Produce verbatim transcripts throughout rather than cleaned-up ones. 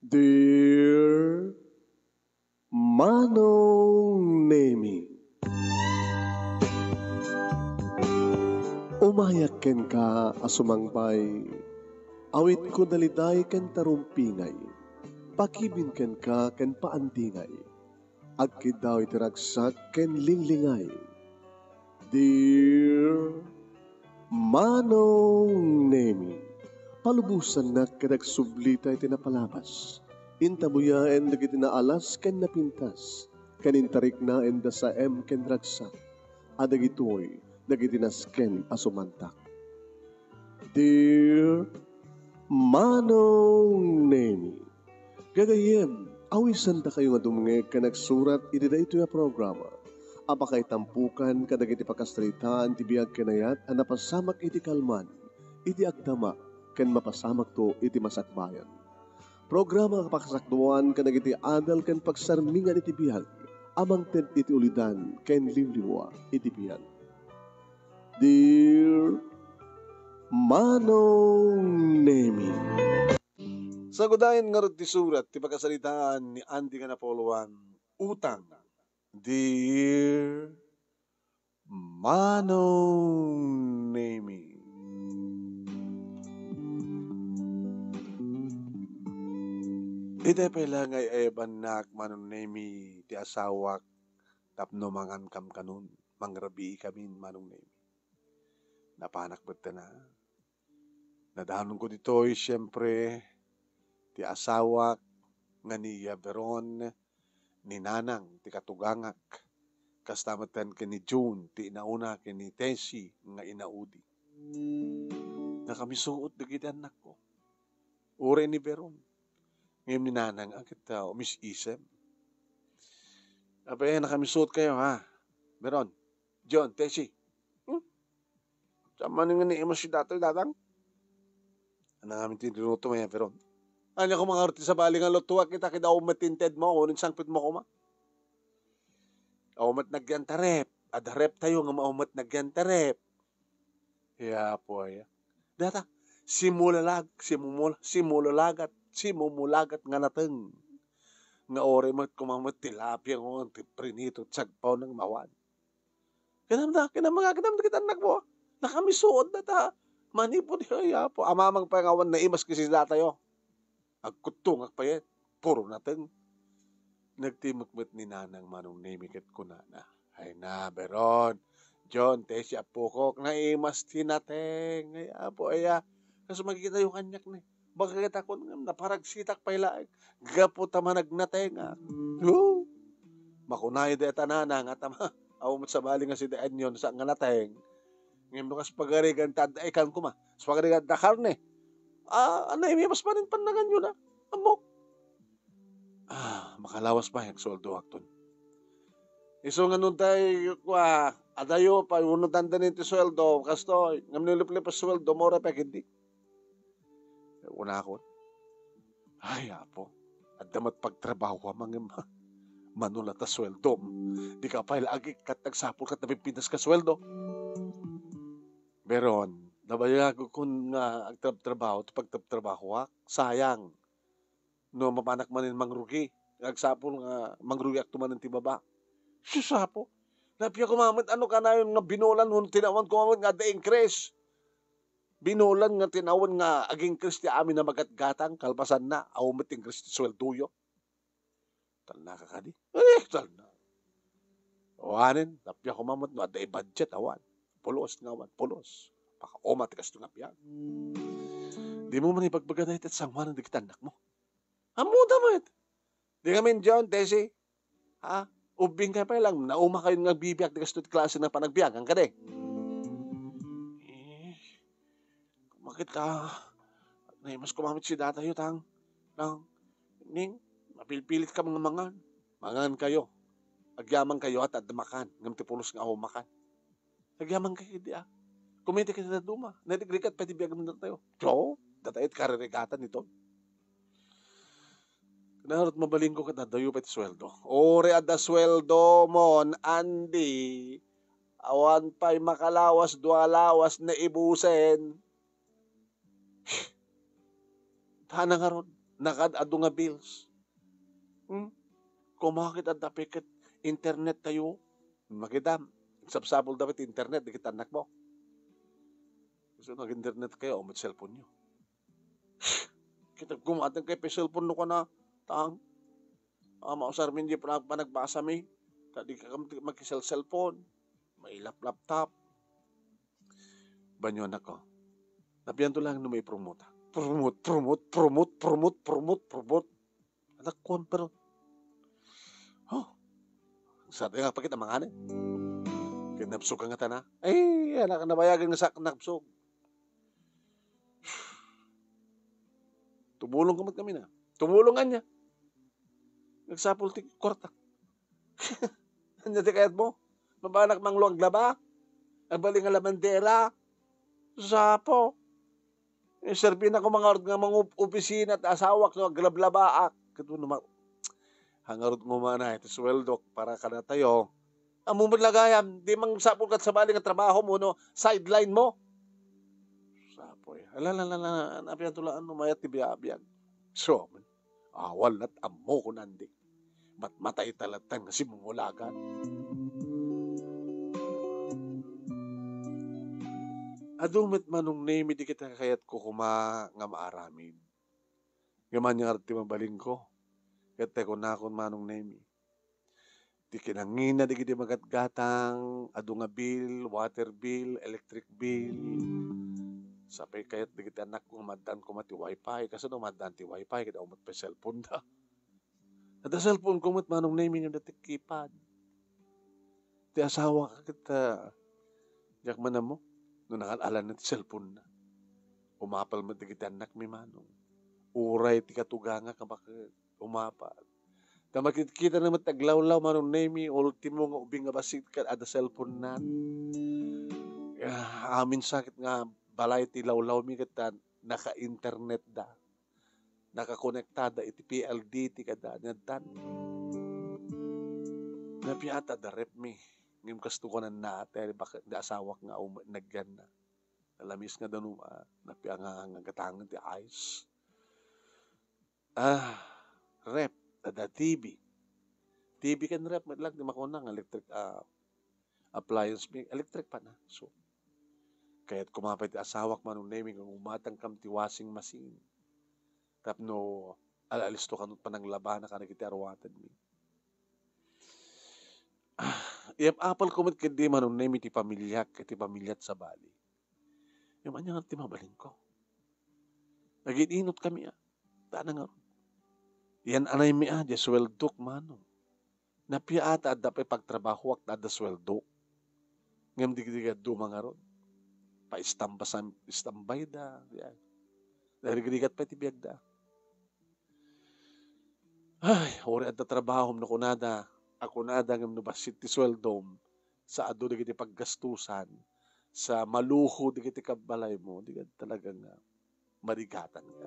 Dear Manong Nemi, umayak kenka a sumangbay, awitko daliday ken tarumpingay, pakibin kenka ken paandingay, agkiddaw iti ragsak ken linglingay. Dear Manong Nemi, palubosannak ket agsublita iti napalabas. Intabuyaen dagiti naalas ken napintas, ken intariknaen da saem ken ragsak, a dagitoy dagiti nasken a sumantak. Dear Manong Nemi, gagayyem, awisandakayo nga dumngeg ken agsurat iti daytoy a programa a pakaitampokan kadagiti pakasaritaan ti biag ken ayat a napasamak iti kalman, iti agdama, ken mapasamakto iti masakbayan. Programa nga pakasakduan kadagiti adal ken pagsarmingan iti biag a mangted iti ulidan ken liwliwa iti biag. Dear Manong Nemi. Sagudayen ngarud ti surat ti pakasaritaan ni Andy nga napuluan, Utang. Dear Manong Nemi. Daytoy pay la nga ay-ayabannak, Manong Nemi, ti asawak tapno mangankam kanon, mangrabii kamin, Manong Nemi. Napanak met na. Nadanonko ditoy, siempre, ti asawak nga ni Yaberon, ni Nanang ti katugangak, kasta met ken ni June ti inauna ken ni Tessie nga inaudi. Nakamisuot dagiti annakko. Uray ni Beron. Ngem ni Nanang a ket, ah, umis-isem. Apay, nakamisuot kayo, ha? Beron, June, Tessie. Hmm? Saan man nga ni imas si datoy, Dadang? Ania ngamin ti niluto mo, Yaberon? Ania koma ngarud ti sabali nga lutuak ita ket awan met ti inted mo, unin sangpet mo koma. Awan met nagyan ta ref, adda ref tayo nga awan met nagyan ta ref. Ya, apo, ya. Data, simulalag, simumul-, simulalagat, simumulagat nga nateng. Nga uray met koma met ti lapia nga ti prinito, sagpaw nang mawan. Kinamda, kinamda, kinamda kita anak mo. Nakamisuot na ta. Manipud, ay, apo, amamang pa nga awan naimas kasi datayo. Agkuttungak pay, puro nateng. Nagtimek met ni Nanang Manong Nemi ket kunana, "Ay na, Beron, June, Tessie, apokok, naimas ti nateng. Ay, apo, aya, kas makikitayo kaniak ni. Baka kita kun ngem naparagsitak pay laeng. Gapu ta managnatengak." Oh, makunayo dayta Nanang nga tama. Awan met sabali nga sida anyon sa nga nateng. Ngem no kas pagarigan ta adda ikan koma. Kas pagarigan ta karne. Ah, anay, mas panin pannagan yun, ah. Amok. Ah, makalawas ba yung sweldo akton? Isu nga nun tay, kwa, adayo pa, uno tanda ni ti sweldo, kastoy, ngam niliplip a sweldo, mora pa kindi. Kunakon, "Ay, Apo, adda met pagtrabaho a mangem, manula ta sweldo. Di ka pay la agikkat agsapul kat napipinas ka sweldo." Beron, nabayag kun nga agtrabtrabaho ti pagtrabtrabahoak. Sayang. No mapanak manen mangrugi, agsapul nga mangrugiak to manen ti baba. Sus, Apo, napia koma met ano kanayon nga binulan wenno tinawen koma met nga adda increase. Binulan nga tinawen nga ag-increase ti amin a magatgatang, kalpasanna, awan met ti increase ti sueldoyo. Talnaka kadi? Eh, talna. Awanen, napia koma met no adda i-budget, awan. Pulos nga awan, pulos. Pakauma ti kasto nga biag. Dimo man ibagbaga dayta ti sangoanan dagiti annakmo. Ammoda met. Di ngamin, June, Tessie. Ha? Ubbing kayo pay lang. Nauma kayo nga agbibiag ti kasto ti klase nga panagbiagan kadi. Eh, kumakit ka. Naimas koma met si datayo, tang. Tang. Ning, mapilpilit ka mga mangan. Mangan kayo. Agyaman kayo at adda makan. Ngem ti pulos nga awan makan. Agyaman kayo di, ah. Kumita kita duma. Narigrigat pay ti biag mo tayo. Jo, datayo ti karirigatan nito. Narut mabalingko ket addayo pay ti sueldo. Uri adda sueldo mon, Andy. Awan pay makalawas, dua lawas na ibusen. Tana ngarud. Nakaad-adu nga bills. Hmm? Kumakit adda pay ket internet tayo. Makita, sabsabol da pay ti internet, dagiti annakmo. Isu nag-internet kayo, met cellphone-yo. Kita gumatang kay pay cellphone no kana, tang. Ah, mausarmi di panag-, panagbasami. Ta di ka kam-, makisel-cellphone. Mailap laptop. Banyo, anakko. Napianto lang no may promote. Promote, promote, promote, promote, promote, promote. Anak ko, pero, oh, sa nga pakit ang mga ni. Kinapsog ka nga tana. Ay, anak, nabayagan nga sa napsog. Tumulong ka met kami na. Tumulong niya. Nagsapul ti kwarta. Anya ti kayat mo? Mabanak manglo aglaba? Agbali nga labandera? Sapo. Eh, serbi na ko mga ord nga mga op-, opisina ti asawak no aglablabaak. Ket no ma-, hangarod mo man ay, ti suweldok para kanatayo. Ammo met lagayam, di mangsapul kat sabali nga trabaho mo no sideline mo. Sapo, eh. Ala, ala, ala, ala, napian tulaan no mayat ti biabiag. So, awan lat ammo ko nandi. Matmatay talatan nga simumulagan. Adu met Manong Nemi dagiti kayatko koma nga maaramid. Ngem ania ngarud ti mabalinko? Ket ti kunakon Manong Nemi, ti kinangina dagiti magatgatang, adu nga bill, water bill, electric bill. Sapay kayat dagiti anakko nga maaddaan koma ti wifi. Kasano maaddaan ti wifi ket awan met pay cellphone da? Adda cellphone ko met Manong Nemi ngem adda ti keypad. Ti asawa ka ket, ah, diak man ammo no nangal-alanna ti cellphone na. Umapal met dagiti annakmi Manong. Uray ti katuganga ka baka umapal. Ta makitkita na met aglawlaw Manong Nemi, ultimo nga ubing nga bassit ket adda cellphone na. Ah, amin sakit nga balay ti lawlawmi ket ta naka-internet da. Nakakonektada iti P L D T kada niadtan. Napiata da ref mi. Ngem kasto ko nan nate, bakit di asawak nga um-, nagyan na. Nalamis nga danum, ah, napia nga, nga gatangen ti ice. Ah, ref, ada T V. T V ken ref, met lang di makuna nga electric, ah, appliance mi, electric pa na. So, kayat kumapay ti asawak Manong Nemi nga umatang kam ti washing machine. Tapno al-alisto kano pananglabana kadagiti aruatenmi. Ah, iyap-apal ko met ket di Manong Nemi ti pamiliak, ti pamiliat sabali. Ngem ania nga ti mabalinko? Nagin-inot kami, ah. Tana nga. Yan anay mi, ah, di suweldok, Manong. Napiata adda pay pagtrabahoak ta adda suweldo. Ngem digdigaduma ngarud. Paistamba san-, istambay da. Yan. Nagrigat pay ti biag da. Ay, uri adda trabahom no kunada, a kunada ngem no bassit ti suweldom, sa adu dagiti paggastusan, sa maluho dagiti kabbalaymo, di ka talaga nga marigatan ka.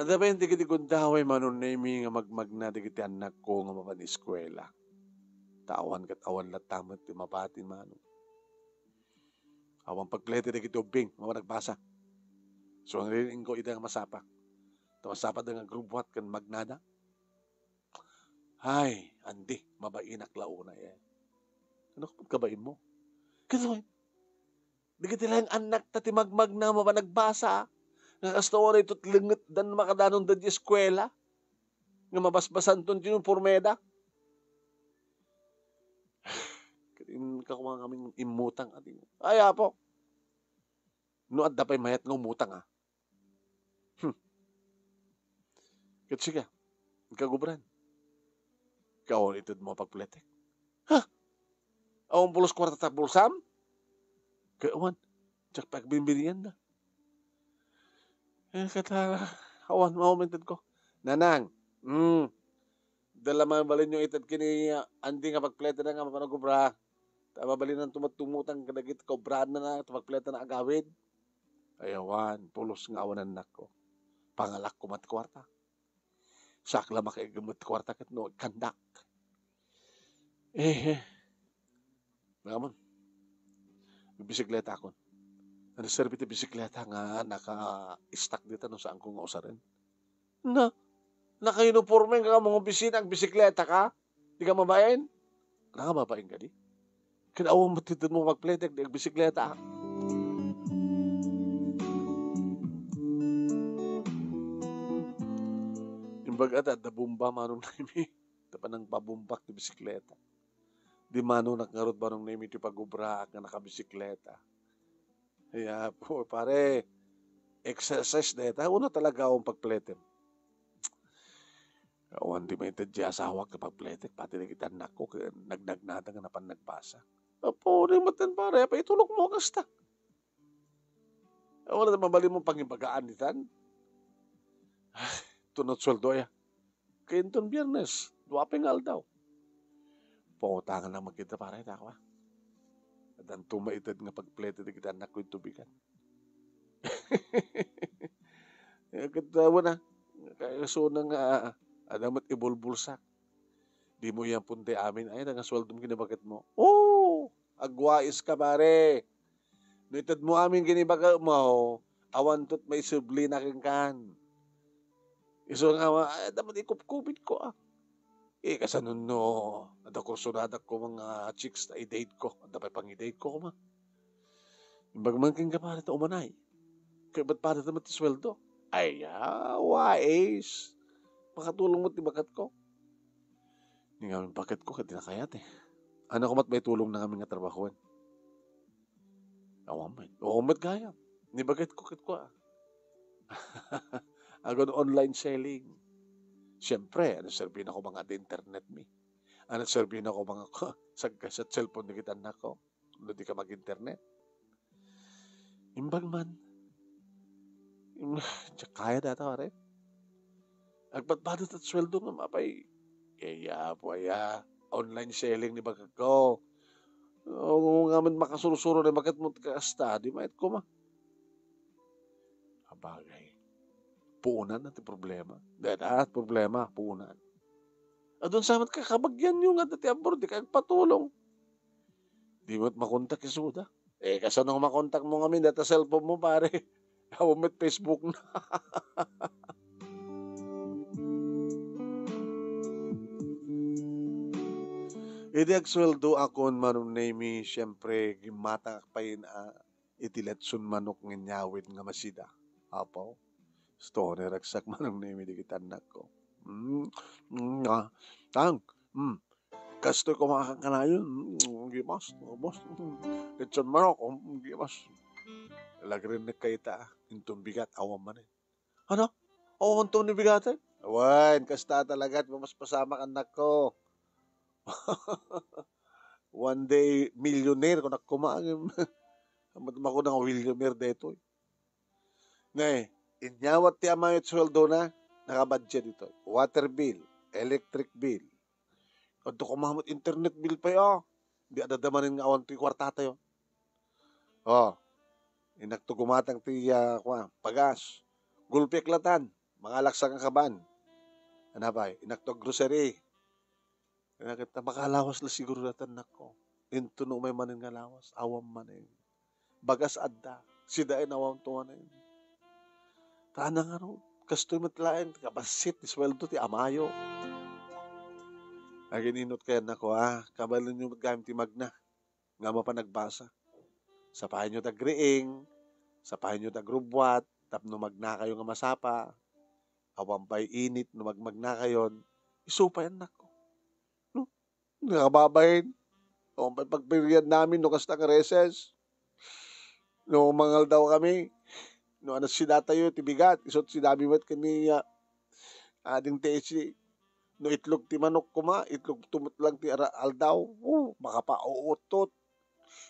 Adda pay dagiti gundaway Manong Nemi nga magmagna dagiti annakko nga mapan eskuela. Ta awan ket awan latta met ti mabati Manong. Awan pagplete dagiti ubbing, awan nagbasa. So, ang riring ko ida nga masapa. Ta masapa da nga grubuat ken magnada. Ay, andi, mabainak la unay, eh. Ano ka pagkabain mo? Kasi, dagiti laeng annak ta ti magmagna, mapanagbasa. Nga kasta wala ito't lenget dan makadanon da di eskuela. Nga mabasbasan ton ti uniformeda. Ket in-, kakuha kami immutang, adi. Ay, apo. No adda pay mayat nga umutang, ah. Hmm. Ket sika, kagubran. Kaon ited mo pagpletek. Ha? Awan pulos kwarta ta bulsam? Kawan. Diak pay agbimbirian da. Eh, kata, awan, mauminted ko. Nanang, hmm. Dala mabalinyo ited kini, ah, andi nga pagpletek na nga mapanagubra. Ta mabalinan tumat tumutang kadagit kaubraan na na, ta pagpletek na agawid. Ay, awan, pulos nga awan annakko. Pangalak ko met kwarta. Sakla makaigem met kwarta ket no kandak. Eh, eh. Namon. Bisikleta akon. Ano serbi ti bisikleta nga naka-stuck dita no saanko nga usaren? Na, naka-uniforme nga mangobisina, agbisikleta ka? Di ka mabain? Naka mabain ka di? Kinaawam mo ti mo magpletek, di agbisikleta. Imbag ata, da bomba manong naimi. Tapanang pabumbak ti bisikleta. Di manong nakngarot manong naimi ti pagubra nga nakabisikleta. Kaya po, pare, exercise deta. Una talaga akong pagpletek. Awan ti maited ti asawak nga pagpletek, pati dagiti annakko, ket nagnagna da nga napan nagbasa. Apo, ni maten pare, apa itulok mo kasta? Wala na mabalin mo pangibagaan ditan. Tunot sueldo aya. Kay inton Biyernes, dua pay nga aldaw. Pangutangan na magkita pare, ta kwa. Addan to maited nga pagpletek dagiti annakko iti tubigan. Eh, ket, ah, wala. Kaya so na nga, ah, adda met ibulbulsak. Di mo yan punti amin. Ay, nga sueldo mo kinabaket mo. Oh! Agwais ka, pare. No ited mo amin kinabaket mo, awan tot maisubli na kenkan. Isu nga, ay, adda met ikupkupit ko, ah. Eh, kasano no, adda kursunadak ko mga chicks ta i-date ko. Adda pay pang-i-date ko, kuma. Imbag man kenka pare ta umanay. Kay bat pare ta met ti sueldo. Ay, ah, wais. Makatulong met ti baket ko. Ni ngamin baket ko, ket di nakayat eh. Ano ko mat maitulong na ngamin nga trabahoen? Awan met. Oo, met gayam. Ni baket ko, ket kwa. Agon online selling. Siyempre, ano serbi na ko mga di internet mi? Ano serbi na ko mga sagkasat cellphone dagiti annakko? No di ka mag-internet. Imbag man. Im-, diak kaya data, pare. Agbatbadat at sweldo nga mapay. Kaya po, aya, online selling ni bagak ko. O, nga man makasursuro ni baket mo kasta, di mayat ko ma. Abagay. Puunan na ti problema. Dahil ah, problema, puunan. Adun sa met kakabagyan yo nga dati abroad, di ka agpatulong. Di met makontak isuda. Eh, kasano nga makontak mo ngamin, data cellphone mo, pare? Awan met Facebook na. Idi agsweldo akon, Manong Nemy, siyempre, gimmatangak pay, ah, iti letson manok nga inyawid nga masida. Apo, stoner agsak, Manong Nemy, dagiti annakko. Mm, mm, ah, tang, mm, kastoy kumakan kanayon, mm, gimas, ubos, mm, letson manok, mm, gimas. Lagrinnek kayta, inton bigat, awan manen. Ano? Awan to ni bigaten? Awan, kasta talaga, ti mamaspasamak, annakko. One day, millionaire, kunak kuma, ngem, amat makuna nga millionaire daytoy. Nay, inyawat ti ama iti sueldona, nakabudget ditoy. Water bill, electric bill. Adda koma met internet bill pay, ah. Di adda manen nga awan toy kuartatayo. Oh, innak to gumatang ti, ah, kua, pagas. Gulpiek latan, mangalaksak nga kaban. Ano pay, innak to grocery. Kaya kita, makalawas la siguro datan, annakko. Into no umay manen nga lawas, awan manen. Bagas adda, sidaen awan tumanen. Tana nga ro, kastoy met laeng, kabassit ti sueldo ti amayo. Agin-inot kay annakko, ah, kabaelanyo met gayam ti magna nga mapan agbasa. Sapayenyo ti agriing, sapayenyo ti agrubbuat, tapno magnakayo nga masapa. Awan pay init no magmagnakayon, isu pay annakko. No? Nakababain. Awan pay pagpirian namin no kasta nga recess. No mangaldaw kami, no ano sidatayo ti bigat, isut sidami met ken ni, ah, ading T H C. No itlog ti manok kuma, itlog tumet lang ti ara-, aldaw, oh, makapauuttot.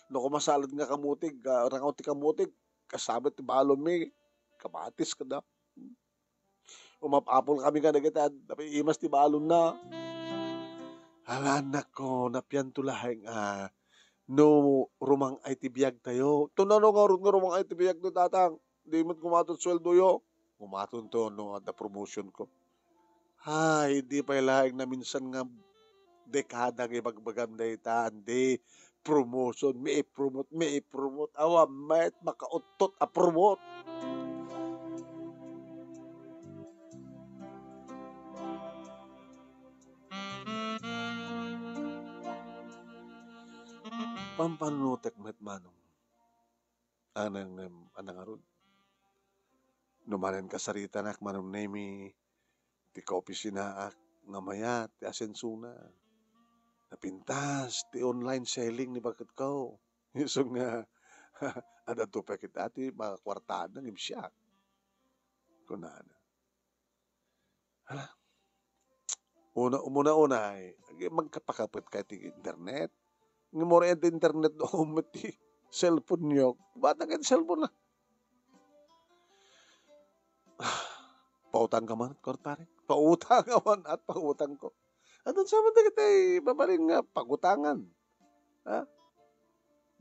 No kumasalad nga kamutig, ah, rangaw ti kamutig, kasabet ti balon mi, kamatis kada. Umap-apol kami kadagiti ad-, imas ti balonna. Ala, annakko, napianto laeng a no rumang-ay ti biagtayo. Tunano ngarud nga rumang-ay ti biagtayo, tatang? Di met kumaton sueldoyo. Kumatonto no adda promotion ko. Ay, di pay laeng naminsan nga dekada nga ibagbagam dayta, andi. promotion, maipromote, maipromote. Awan met makauttot a promote. Pampanunotek met, Manong. Anang, em, anang ngarud. No manen kasaritanak, Manong Nemi, ti kaopisinaak nga mayat ti asensona. Napintas ti online selling ni baketko. Isu nga, adda pay ket ti makakuartaan ngem siak. Kunana. Hala. Una, umuna-una, ay, ag-, magkapakapet ka ti internet. Ngem uray adda internet no met ti cellphone-yo. Bata ka ti cellphone na. Pautang ka man, kuarta, pare. Pautang ka man at pautang ko. Adda sa man dagiti mabalin nga pagutangan. Ha?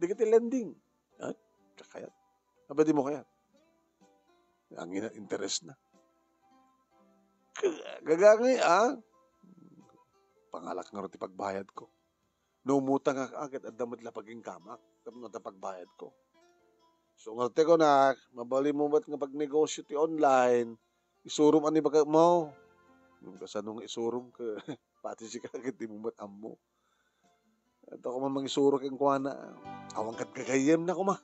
Dagiti lending. Ha? Kakayat. Aba, di mo kayat. Ang ina, interes na. Ka-, gagangay, ah. Pangalak nga ro ti pagbayad ko. No umutang ak, agad adda met la paginggamak. Tapno ta pagbayad ko. So, ngarte ko na, mabalin mo met nga pagnegosyo ti online, isurom ani baga mo. Ngem kasano nga isurom ka, pati sika ket di mo met ammo. Adda ko man mangisuro kenkuana, awan ket gagayyemna koma.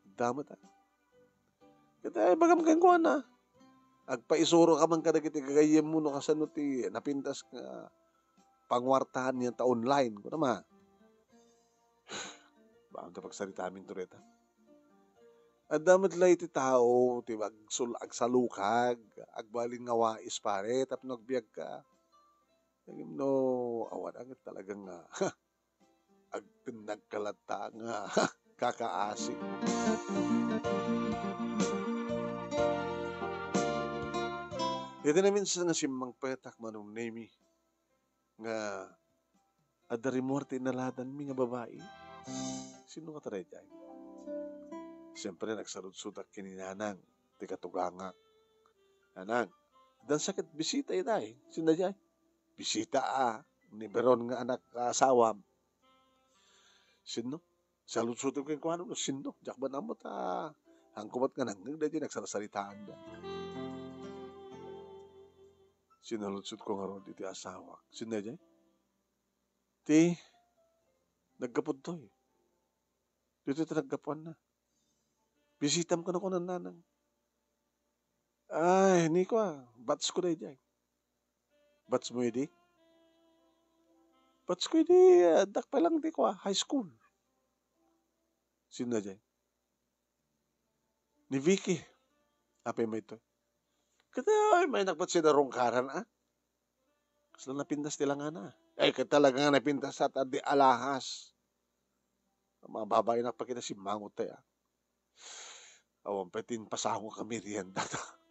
Adda met, ah. Ket ay, ibagam kenkuana, agpaisuro ka man kadagiti gagayyemmo no kasano ti napintas nga panguartahan niya ta online, kuna ma. Baan ta pagsaritamin to reta? Adda met la iti tao ti agsul-, agsalukag, agbalin nga wais, pare, tapno agbiag ka. Ngem no awan, anget talaga nga agtennag ka latta nga kakaasi. Iti naminsan nga simmangpetak, Manong Nemi, nga adda rimmuar ti inaladanmi nga babai. Sino nga daydiay? Siyempre, nagsaludsodak ken ni Nanang, ti katugangak. Nanang, adda sakit bisita itay. Sino daydiay? Bisita a, ni Beron nga anak a asawam. Sino? Saludsodak kenkuana no sino. Diak man ammo ta, haanko met nga nangngeg daydiay nagsarsaritaanda. Sinaludsodko ngarud iti asawak. Sino daydiay? Ti naggapu ditoy. Ditoy ti naggapuanna. Bisitam kano kunan nanang. Ay, ni kua, batch ko daydiay. Batch mo idi? Batch ko idi, ah, addak pa lang di kua, high school. Sino daydiay? Ni Vicky. Apay mo ito? Kada, ay, may nagbat sida rungkaran, ah. Kasla napintas ti langana. Ay, ket talaga nga napintas at adi alahas. Mga babae na pa kita simmangot tayo, ah. Awan pa tin pasango ka merienda.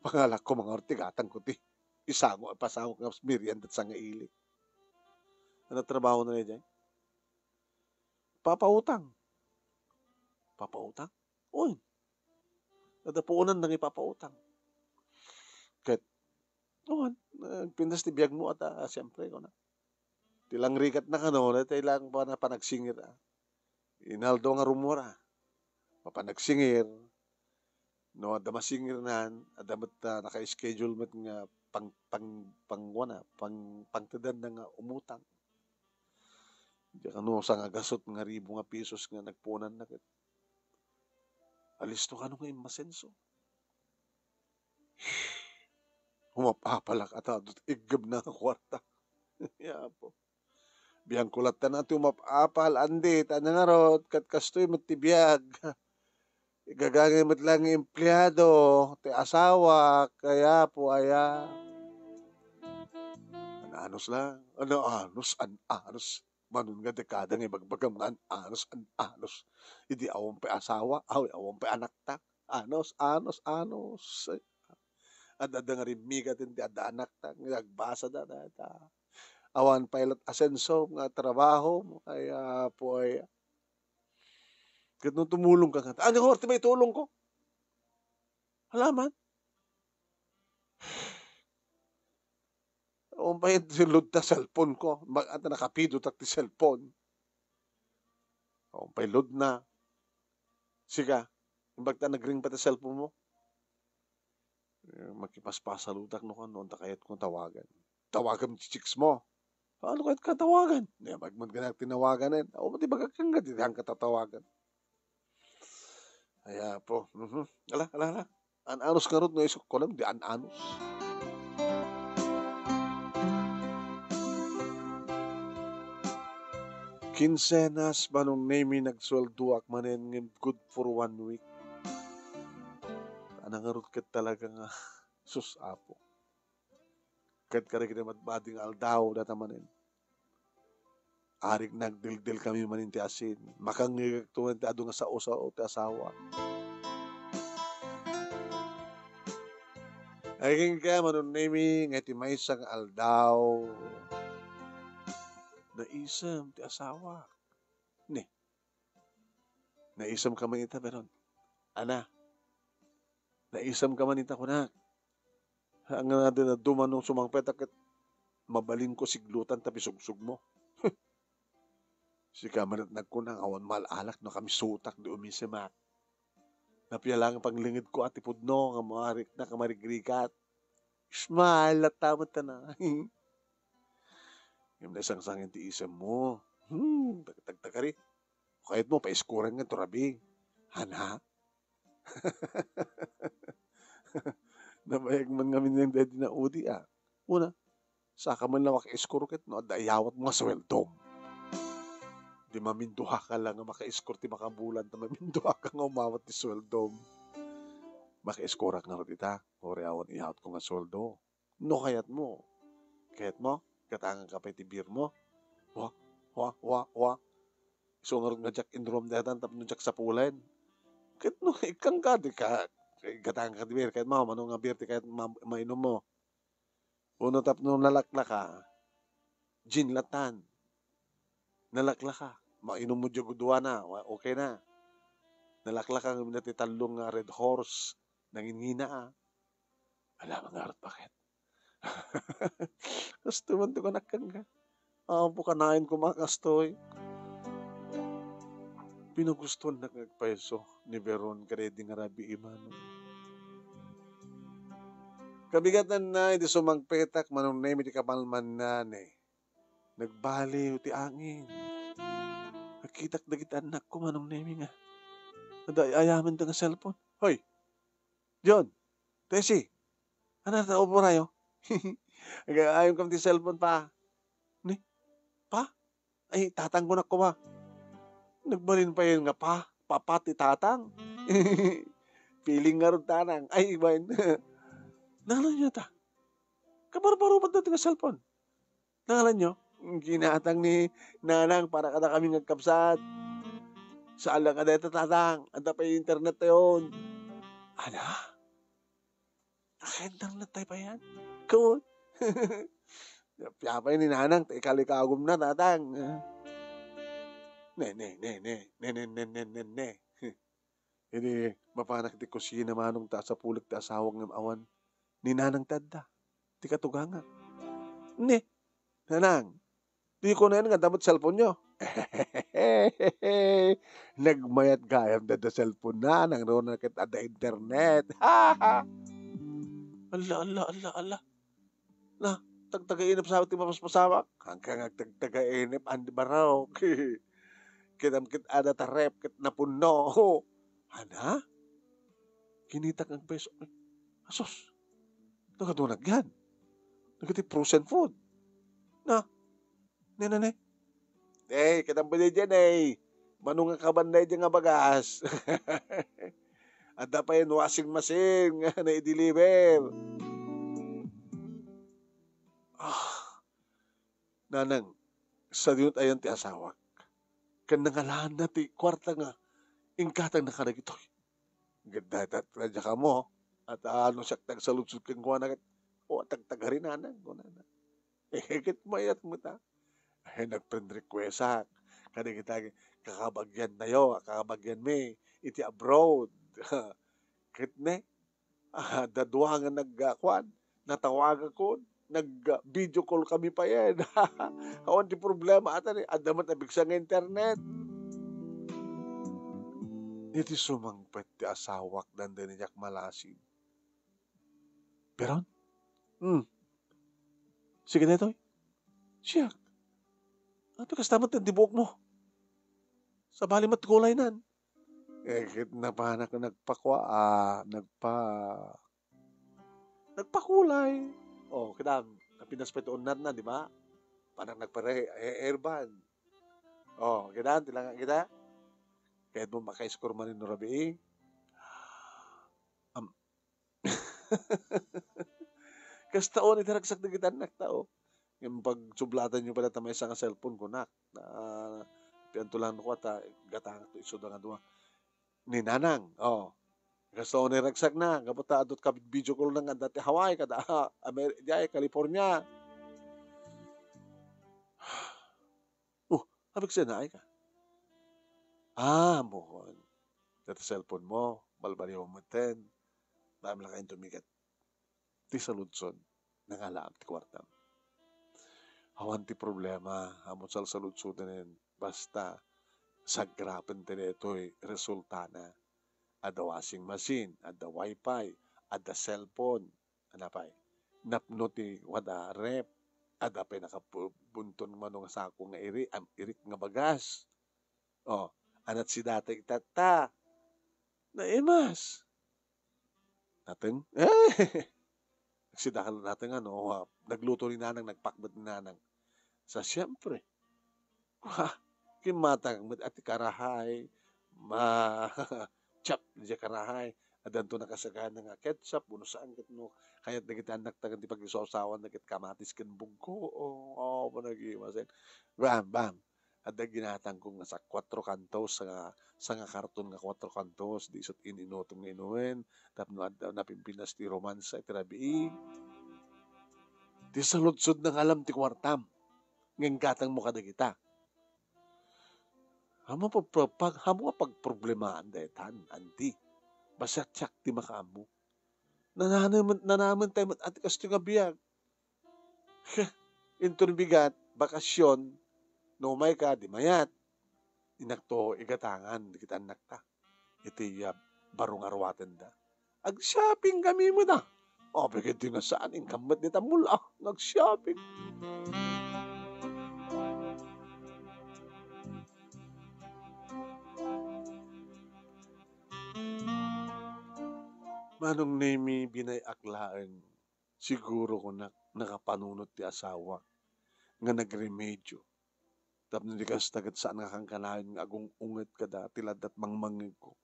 Pangalak ko, mga ortigatang ko ti isango, pasango ka merienda sa nga ili. Ano trabaho na niya dyan? Papautang. Papautang? Uy. Nadapuunan nang ipapautang. Ket, awan, nagpintas ti biag mo at, ah, siyempre, kuna. Ti lang rigat na kano, na ti lang pa na panagsingir, ah. Inaldo nga rumor, ah. Mapanagsingir, no, adda masingirnan, adda met, ah, naka-schedule met nga pang, pang, pang, wana, pang, pangtedan na nga umutang. Diak kano sangagasut nga ribu nga pesos nga nagpunan na ket. Alisto kano nga immasenso. Umap-apalak at adot iggeb na nga kwarta. Ya po. Biangko latta na ti umap-apal, andit, anya ngarud, ket kastoy met ti biag. Igagangay met lang nga empleado, ti asawak, kaya po, aya. An-anos lang. An-anos, an-anos. Manon nga dekada nga ibagbagam nga an-anos, an-anos. Idi awan pay asawa, aw, awan pay anakta. Anos, anos, anos. Ay, adda nga rimmigat iti adda anakta, nga agbasa da, da, da. Awan pay lat asenso nga trabaho, ay, ah, puay. Ket no tumulong ka nga, ano ko, ti may tulong ko? Alaman. Umpay ti load ta cellphone ko. Mag-, ata nakapido tak ti cellphone. O, pay load na. Sika, imbag ta nagring pa ti cellphone mo. Eh, makipaspasalutak no kano, anta kayat ko tawagan. Tawagan ti chicks mo. Ano kayat ka tawagan? Di, magmagana tinawagan eh. Ako pati bagak kang gadi, di ka tatawagan. Ay, apo. Mhm. Ala, ala, ala. An-anos ngarud no isuk ko lang, di an-anos. Kinsenas, Manong Nemi, nagsueldoak manen ngem good for one week. Ana ngarud ket talaga nga, sus, Apo. Ket kadagiti madmadi nga aldaw, data manen. Arik nagdildil kami manen ti asin. Makangngegek to manen ti adu nga sao-sao ti asawa. Ay, kenka, Manong Nemi, nga iti maysa nga aldaw, naisem ti asawa. Ni, naisem ka man ita, Beron? Ana, naisem ka man ita, kunak? Haan nga naduma no sumangpet a ket mabalin ko siglutan ta pisugsog mo. Sika met nagkuna nga awan maal-alak no kamisutak di umisemak. Napia lang panglinged ko a ti pudno nga marik na kamarigrigat. Smile latta met tana. Ngem nasangsangin ti isem mo. Hmm, tag-, tagtagari. Kayat mo, paiskuran nga to rabi. Hana? Nabayag man ngamin nga daydi naudi, a. Una, saka man lang makaiskur ket no adda iyawat mo nga sueldom. Di maminduha ka lang nga makaiskor ti makabulan, ta maminduha ka nga umawat ti sueldom. Makaiskurak ngarud ita, uray awan iyawat ko nga sueldo. No kayat mo. Kayat mo? Gatangan ka pay ti beer mo? Wa, wa, wa, wa. Isu ngarud nga Jack in Rome daytan tapno Jack sapulen. Ket no, ikkang ka, di ka, gatangan ka ti beer. Kayat mo, mano nga beer ti kayat ma-, mainom mo? Uno tapno nalaklaka, gin latan. Nalaklaka, mainom mo diay guduana, wa-, okay na. Nalaklaka, ngem na ti tallo nga Red Horse, nangingina, a. Ala, mangarot bakit? Kastoy man ti kunak kenka. Apo, kanayon koma kastoy. Pinagustuannak nga agpayso ni Veron kadaydi nga rabii, Manong. Kabigatanna idi sumangpetak, Manong Nemi, ti kamalmanna, ne. Nagbaliw ti angin. Nakitak dagiti annakko, Manong Nemi, nga adda ay-ayamen da nga cellphone. Hoy! John, Tessie, ano ta, upo rayo? Aga-, ayam kam ti cellphone, pa. Ni, pa? Ay, tatang ko na ko, pa. Nagbalin pa yan nga pa, papa ti tatang. Feeling nga ron tanang. Ay, iba yun. Nangalan niya ta. Kabarbaro ba dati nga cellphone? Nangalan nyo? Ginatang ni Nanang para kada kami ngagkabsat. Saan lang kada ita, tatang. Anta pa internet tayon. Ana? Naka-internet tayo pa yan? Kawan. Piyapay ni Nanang, ta ikalikagom na, tatang. Ne, ne, ne, ne, ne, ne, ne, ne, ne, ne. Idi mapanak ti kusina, Manong, ta asapulek ti asawak ngem awan ni Nanang ti adda ti katugangak. Ni, Nanang, di ko na nga adda met cellphone nyo. Nagmayat gayam dada cellphone na, nang rona ket adda internet. Alla, alla, alla, alla. Na, tagtagainep sa ti mapaspasamak. Hangka nga tagtagainep, andi barok. Kitam ket ada ta ref ket napunno. Ana? Kinitak nga peso. Asus. Nakadunak yan. Nagiti frozen food. Na, ne, ne, ne. Eh, kitang pwede dyan, eh. Mano nga kabanday dyan nga bagas. Adda pa yan washing machine nga na-deliver. Ah, Nanang, sadino ti ayan ti asawak. Ken nangalanna ti kuarta nga ingkatangna kadagitoy. Ket dayta, radya kamo, at, ah, no siak ti agsaludsod kenkuana ket, o, tagtagari, Nanang, kunana. Eh, ket mayat met, a. Eh, nag-friend requestak kadagiti kakabagiantayo, kakabagianmi iti abroad. Ket ne, ah, dadua nga nag-, ah, kuan, natawagakon, nag-, ah, video call kami payen. Awan ti problema, ata ni, adda met napigsa nga internet. Iti sumangpet ti asawak, dandani diak malasi. Pero, hmm, sige daytoy. Siak. Apay kasta met ti buokmo? Sabali met kulaynan. Eh, ket napanak nagpakua, ah, nagpa-, nagpakulay. Oh, kita, napinas pa iti unnatna, di ba? Panak nagpare-, eh, airband. Oh, kita, ti langa, kita? Kayatmo maka-score manen no rabii? Am-, Kasta on iti ragsak dagiti annakta, oh. Ngem pagsublatan yo pay dayta maysa nga cellphone, kunak. Na, pianto lang ko ta gatangak to isuda nga dua. Ni Nanang, oh. Kasta on iti ragsakna, gapu ta adu ti ka-video call na nga adda ti Hawaii, kada, ah, Amer-, diay, California. Oh, apay kasta naay ka? Ah, ammokon. Dayta cellphone mo, balbaliwem metten. Dayta la kayo tumigat. Ti saludsod, nangalaam ti kuartam. Awan ti problema, ammom salsaludsoden, basta sagrapen ti daytoy resultana. Adda washing machine, adda wifi, adda cellphone, Ania pay? Napno ti wada ref. Adda pay nakapu-, bunton mano nga sako nga iri-, am-, irik nga bagas. Oh, anat si data itatta. Naimas. Nateng? Eh! Sida nateng ano, ah, nagluto ni Nanang, nagpakbet ni Nanang. Sa siyempre, Wah, kimmatang met a ti karahay, ma-, chop, diay karahay. Addanto nakasagana nga ketchup, wenno saan ket no, kayat dagiti annakta ken ti pagsawsawanna ket kamatis ken bugko. O, o, panagimasen. Bam, bam. Adda ginatangko nga sa kuatro kantos, sanga, sanga karton nga kuatro kantos, di isut in-inutom nga inumen, tapno adda napimpinas ti romansa iti rabii. Ti saludsod, nangalam ti kuartam. Ngem gatangmo kadagita. Ammom pag-, pag-, ammom nga pagproblemaan daytan, anti. Basta siak ti makaammo. Nananem-, nanamen tayo met, ati, kastoy nga biag. Heh, inton bigat, bakasyon, no umayka, di mayat. Inakto igatangan, dagiti annakta. Iti, ah, baro nga aruatenda. Ag-shopping kami met, ah. Apay ket di nga saan, inkam met dita mall, ah, nag-shopping. Manong Nemi, binay-ak laeng. Siguro kunak, nakapanunot ti asawak nga nagremedyo. Tapno di kasta ket saan nga kankanayon nga agung-unget kada ti laddat mangmangngegko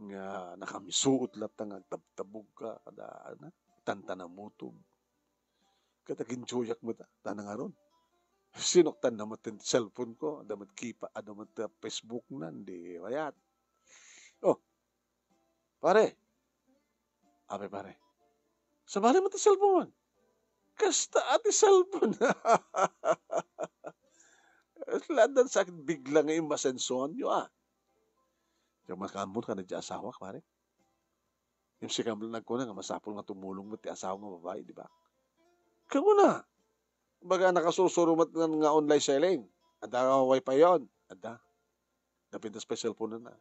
nga nakamisuot latta nga agtabtabogka kada, ano, tantanamutom. Ket aginjoyak met, ah, ta nangaron. Sinuktanna met ti cellphone ko, adda met kipa-, adda met, ah, Facebook nan, di mayat. Oh, pare. Apay, pare? Sabali met ti cellphone. Kasta a ti cellphone. Laddan sa bigla nga imasensoan yo, ah. Diak makaammo kada ti asawak, pare. Yung sika lang nagkuna nga masapul nga tumulong met ti asawa nga babai, di ba? Kaguna, baga nakasursuro met nga, nga online selling. Adda nga wifi yon. Adda. Napintas pay cellphone na.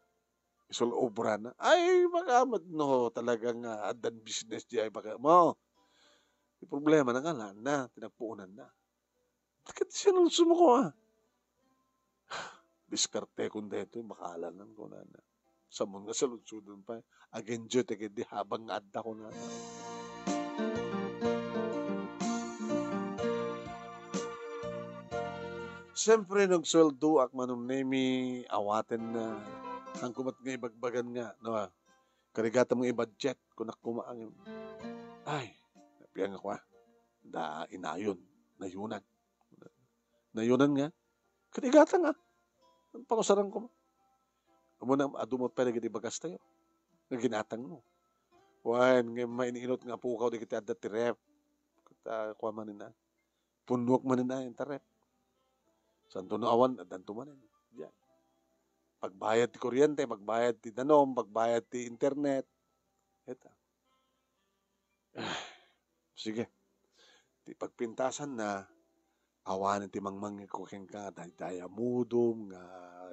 Isul obra na. Ay, baka met no, talagang, ah, addan business di ay baka mo. Yung problema na nga, na, tinagpuunan na. Ket sinulsumo ko, ah. Diskarte kun daytoy, makalanan ko na na. Samon nga saludsodon pay, agenjo ti ket di habang nga adda ko na na. Siyempre, nagsueldoak, Manong Nemi, awaten na. Ang kumat nga ibagbagan nga, no, ah, karigatam nga i-budget, kunak kuma ang, ay, napiang ako, ah. Da, inayon, nayunan. Nayunan nga, ket igata nga. Pangusaran ko. Amo na, adu met pay dagiti bagas tayo. Nga ginatang mo. Wen, nga main-inut nga pukaw dagiti adda ti ref. Ket, ah, kua manen, ah. Punnuak manen, ah, inta ref. Santo no awan, addanto manen. Diyan. Pagbayad ti kuryente, pagbayad ti danum, pagbayad ti internet. Eta. Ah, sige. Ti pagpintasan na, awanen ti mangmangngeg ko kenka, daydiay a mudom nga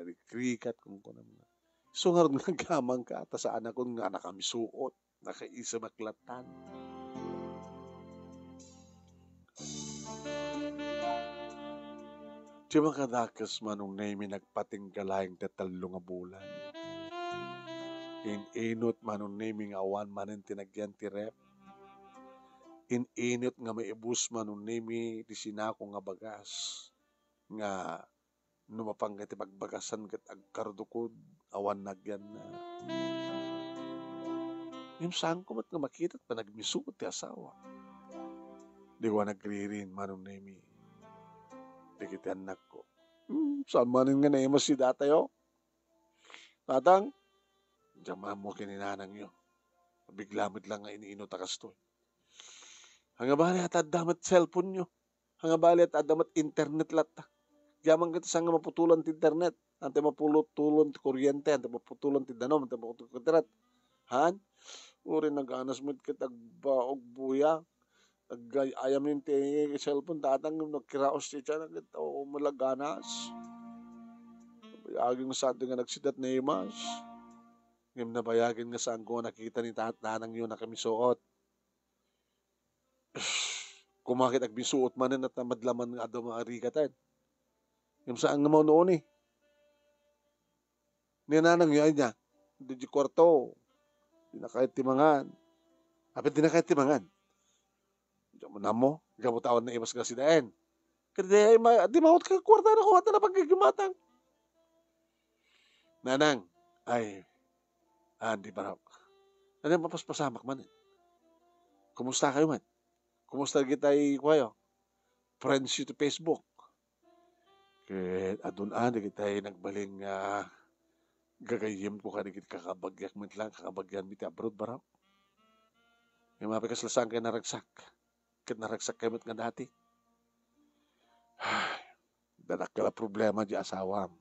rikrikat, kunkunam nga. Isu ngarud nga agyamangka, ta saanakon nga nakamisuot, nakaisem ak lattan. Ti makadakes, Manong Nemi, nagpatingga laeng ti tallo nga bulan. In-inut, Manong Nemi, nga awan manen ti nagyan ti ref. In-inut nga maibus, Manong Nemi, ti sinako nga bagas nga no mapanka iti pagbagasan ket agkardukod, awan nagyanna. Ngem saanko met nga makita ti panagmisuot ti asawa. Di ko nagririn, Manong Nemi, dagiti annakko. Hmm, saan manen nga naimas ti datayo? Tatang, diak maammo ken ni nanangyo. Bigla met lang nga in-inut a kastoy. Ania bali ta adda met cellphone-yo. Ania bali ta adda met internet latta. Agyamankami saan nga maputolan ti internet. Ania ti mapulo-, tulon ti kuryente, ania ti maputolan ti danum, ania ti maputolan ti internet. Han? Uray naganas met ket agbaog buya. Agay-, ayam ti cellphone, tatang, no kiraos ti tiyan, ket, o, malaganas. Nabayagen nga saan nga nagsidat naimas. Ngem nabayagen nga saanko nga nakita ni tat-, nanangyo nakamisuot. Koma ket agmisuot manen, ania ti madlaman nga adda maarigatan. Ngem saan nga maun-uni. Ni nanangyo, ania? Diay kuarto. Dina kayat ti mangan. Apay dina kayat ti mangan? Diak maammo, gapu ta awan naimas nga sidaen. Ket di, ay, ma-, di maut ka kuartana, kuartana paggigimatang. Nanang, ay, ah, di ba, nanang, mapaspasamak manen. Kumusta kayo man? Kumusta dagiti kuayo? Friends yo ti Facebook. Ket adun a dagiti nagbalin nga gagayyemko kadagiti kakabagiak met lang, kakabagianmi ti abroad, barok. Ngem apay kasla saan kayo naragsak? Ket naragsak kayo met nga dati. Ay, dakkel a problema diay asawam.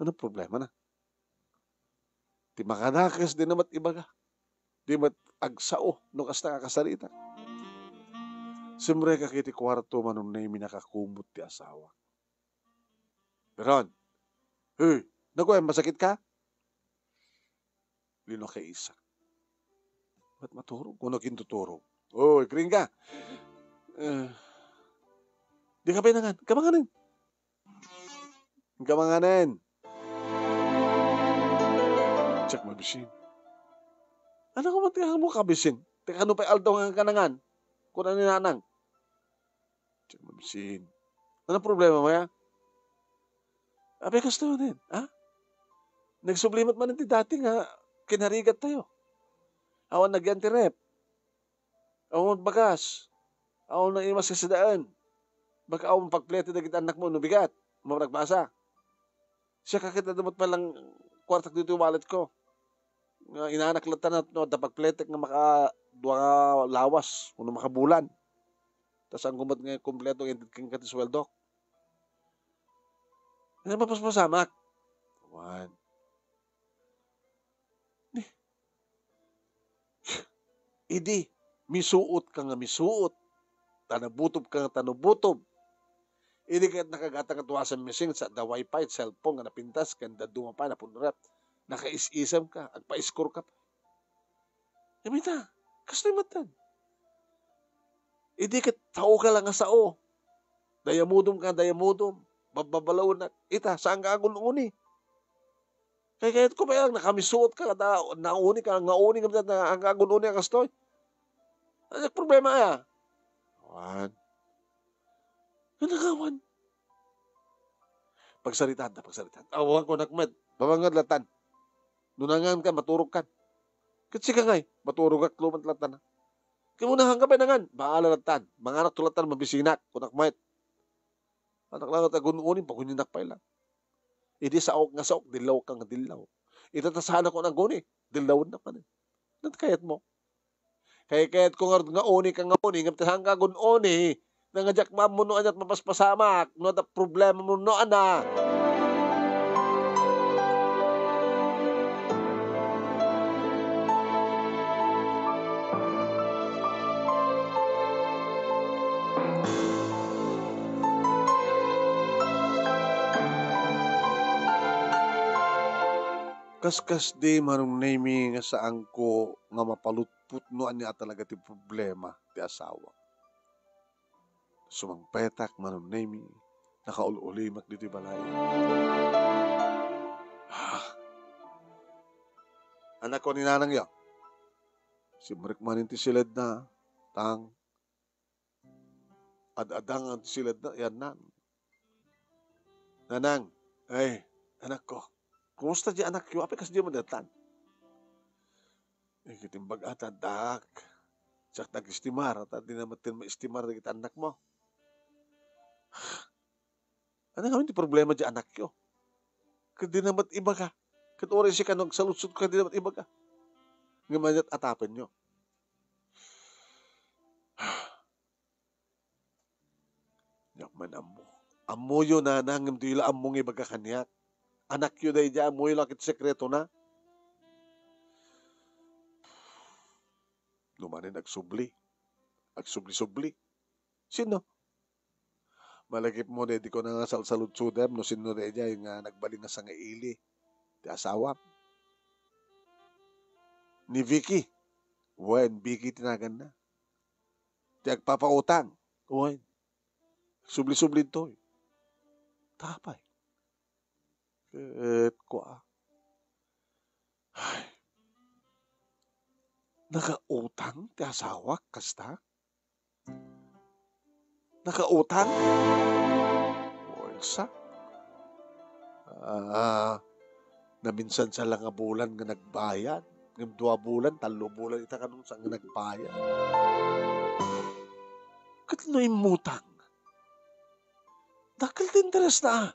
Ania ti problemana? Ti makadakes, dina met ibaga. Di met agsao no kasta nga kasaritak. Simrekak iti kuarto, Manong Nemi, nakakumot ti asawa. Pero, "Hey, naku, em, masakit ka?" Linua kay isa. Ba't maturog? Kunak intuturog. "Oy, kring ka. Eh, di ka pinangan. Kamanganin." Kamanganen. Diak mabisin. Ania koma ti ammo kabisin? Ti kano pay aldaw nga kanangan? Kuna ni nanang. Diak mabisin. Ania ti problema mo, ya? Apay kastoy manen, ha? Nagsubli met manen ti dati nga kinarigat tayo. Awan nagyan ti ref. Awan bagas. Awan naimas nga sidaen. Baka awan pagplete dagiti annakmo no bigat. Mao nagbasa. Siak ket adda met pay lang kuartak ditoy walletko. Nga inanak latta no adda pagpletek nga maka dua nga lawas wenno makabulan. Ta saanko met nga kompleto nga inted kenka ti sueldok. Ania ti mapaspasamak? Awan. Ni, idi misuot ka nga misuot, ta nabutob ka nga ta nabutob. Idi ket nakagatang nga tuasan missing sa da wifi, cellphone nga napintas, ken dadduma pay napunrep. Nakaisisem ka, agpa-score ka pay. Ngem ita, kastoy met. Idi ket sao ka lang nga sao. Dayamudom ka, dayamudom. Babbabalaonak. Ita, saan ka agun-uni? Kay kayat ko pay lang, nakamisuot ka, da, nauni ka, ngauni ka, na, ang agun-uni a kastoy. Ano problema ya? Awan. Ano nga awan? Pagsaritaan ta, pagsaritaan. Awan ko nakmet. Bamangad latan. Nunangan ka, maturog kan. Ket sika ngay, maturog ak luman latan. Kimunahan ka pay nangan, baala latan. Manganak to latan, mabisinak. Kunak met. Anak lang, agun-uni, pagunyanak pay lang. Idi saok nga saok, dillaw ka nga dillaw. Ita ta saan ako naguni, dillawen na manen. Ania ti kayat mo? Kay kayat ko nga, nga uni ka nga uni, ngem ta saan ka agun-uni, nga diak maammo no aniat mapaspasamak, no adda problema mo no ana. Kaskasdi, Manong Nemi, nga saanko nga mapalutpot no ania talaga ti problema ti asawa. Sumangpetak, Manong Nemi, nakaul-ulimek ditoy balay. Ah. Anakko ni nanangyo. Simrek manen ti siledna, tang. Ad-adangan ti siledna, yan nan. Nanang, ay, anakko, kumusta di anakyo? Apay kas di madatan? Eh, ket imbag-at, addaak. Siak nag-estimar, ta di na met maestimar dagiti annakmo. Ania ngamin ti problema di anakyo? Ket di na met ibaga. Ket uray sika no agsaludsod ka, di na met ibaga. Ngem ania ti atapenyo? Diak man ammo. Ammoyo, nana, ngem diyo la ammo nga ibaga kaniak. Anakyo daydiay, ammoyo la ket sekretona. No manen agsubli. Agsubli-subli. Sino? Malagipmo, daydi ko na nga salsaludsodem no sino daydiay nga nagbalin nga sangaili ti asawam. Ni Vicky. Wen, Vicky ti naganna. Ti agpapautang. Wen. Subli-subli toy. Tapay. Ket kua. Ay. Nakautang ti asawak kasta? Nakautang? O, eksak. Ah, naminsan sa la nga bulan nga nagbayad. Ngem dua bulan, tallo bulan ita kanun sa nga nagbayad. Ket no immutang, dakkel ti interes na.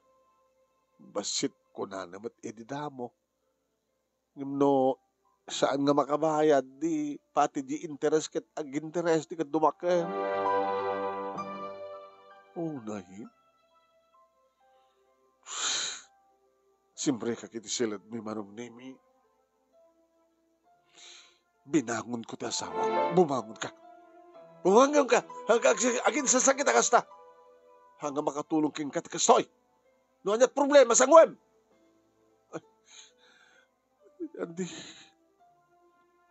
Bassit, kunana met idi damo. Ngem no saan nga makabayad, di pati di interes ket aginteres ti ket dumakel. Unayen, simrekak iti siledmi, Manong Nemi. Binangonko ti asawak. Bumangonka. Bumangonka. Ag-, ag-, aginsasakit a kasta. Ania makatulong kenka ti kastoy? No aniat problema, sanguem. Andi,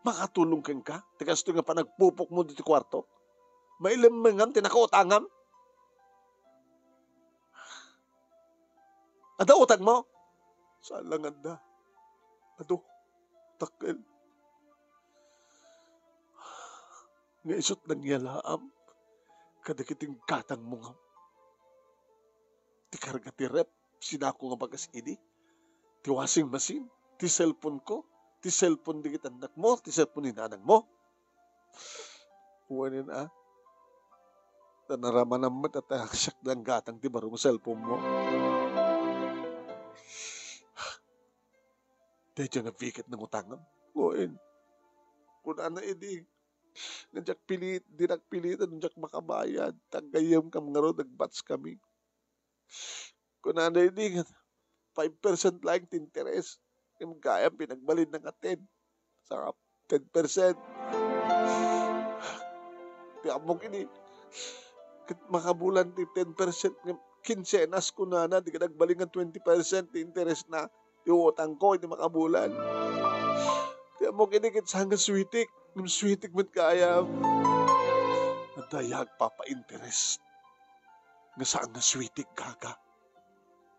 makatulong kenka ti kastoy nga panagpupokmo ditoy kuarto? Mailemmengam ti nakautangam? Adda utangmo? Saan la nga adda. Adu, dakkel. Nga isut' nangyalaam kadagiti gatangmo nga ti karga ti ref, sinako nga bagas idi, ti washing machine, ti cellphone ko, ti cellphone dagiti annakmo, ti cellphone ni nanangmo. Wen a. Ta naramanam met a ta siak la nga gatang ti baro nga cellphone mo. Daydiay nga Vicky ti nangutangam. Wen. Kunana idi, nga diak pilit, dinak pilitan, diak makabayad, ta gayyemkam ngarud, nagbatskami. Kunana idi nga five percent laeng ti interes. Ngem gayam pinagbalinna nga ten. Saka ten percent. Ti ammok idi, ket makabulan ti ten percent ngem kinsenas kunana, di ka nagbalin nga twenty percent ti interes na. Ti utangko iti makabulan. Ti ammok idi ket saan nga suitik, ngem suitik met gayam. Adda aya agpapainteres nga saan nga suitik, gaga.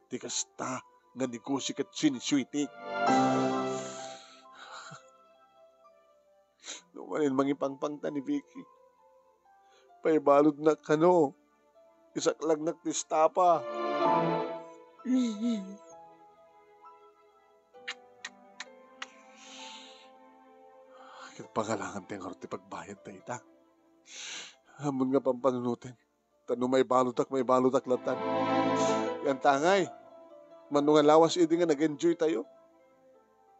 Ti kasta nga negosi ket sinisuitik. No manen mangipangpangta ni Vicky, paibaludnak kano, isaklagnak ti estapa. Ket pangalangan ti ngarud ti pagbayad dayta. Ammon nga pampanunoten. Ta no maibaludak, maibaludak latan. Yan tangay. Mano nga lawas idi nga nag-enjoy tayo.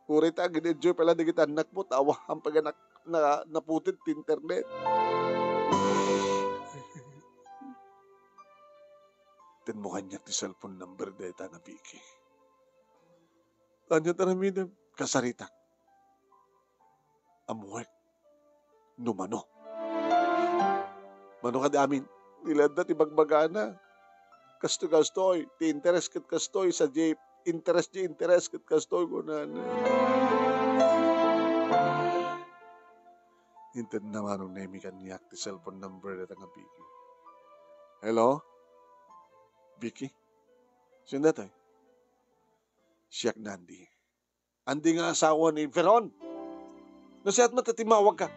Uray ta agin-enjoy pala dagiti annakmo, ta awan pay nga nak-, na, naputed ti internet. Ten mo kaniak ti cellphone number dayta nga Vicky. Ania ti aramidem? Kasaritak. Ammoek no mano. Mano kadi amin? Nilanda ti bagbagana. Kastoy, kastoy, ti interes ket kastoy, sadiay interes ti interes, ket kastoy kunana. Intedna Manong Nemi kaniak ti cellphone number dayta nga Vicky. Hello? Vicky? Sino daytoy? Siak ni Andy. Andy nga asawa ni Veron. No siak met ti timmawag ka.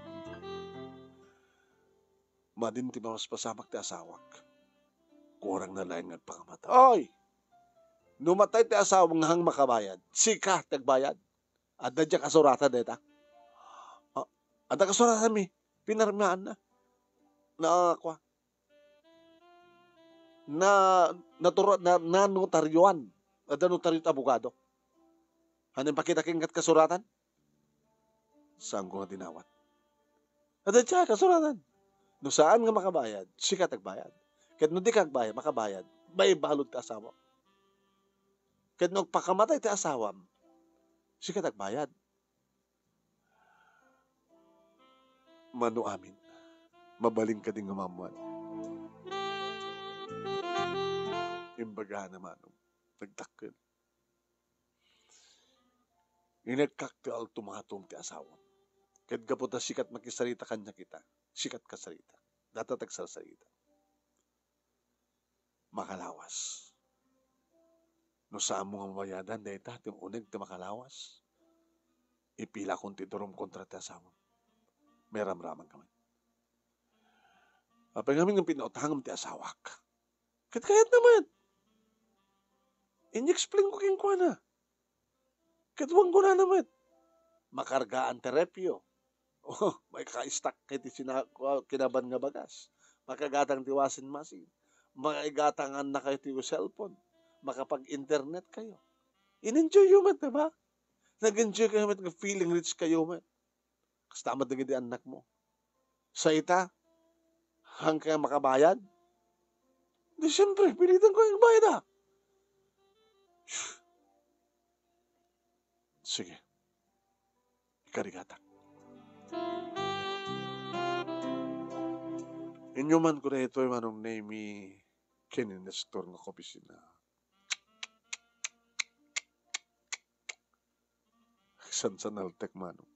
Madin ti mapaspasamak ti asawak. Kurang na laeng nga agpakamatay. Oy! No matay ti asawa nga hang makabayad, sika ti agbayad. Adda diay kasuratan dayta. Ah, adda kasuratan mi. Pinirmaanna. Na, kua. Na, natura-, na, nanotaryoan. Adda notaryo ti abogado. Haan impakita kenka ti kasuratan? Saanko nga dinawat. Adda diay kasuratan. No saan nga makabayad, sika ti agbayad. Ket no dika agbayad, makabayad, maibalud ti asawa. Ket no agpakamatay ti asawam, sika ti agbayad. Mano amin, mabalin kadi nga maammuan? Imbagana Manong, nagdakkel. Inegkak ti ultimatum ti asawam. Ket gapu ta sika ti makisarita kaniak ita, sika ti kasarita. Dayta ti agsarsarita. Makalawas. No saanmo nga mabayadan dayta ti uneg ti makalawas, ipilakon ti idurom kontra ti asawam. Mairamramanka met. Apay ngamin nga pinautangam ti asawak? Ket kayatna met. Inyexplainko kenkuana. Ket wen kunana met, makargaan ti refrigerator. Oh, maika-stock kayo ti sina-, kinaban nga bagas. Makagatang ti washing machine. Maigatangannakayo ti cellphone. Makapag-internetkayo. In-enjoyyo met, di ba? Nag-enjoykayo met nga feeling rich kayo met. Kasta met dagiti annakmo. Sa ita, hangka makabayad? Di, siyempre, pilitanko nga agbayad, a. Sige. Ikarigatak. Inyumanko daytoy, Manong Nemi, ken ni Nestor nga kaopisina. Sansanaltek, Manong.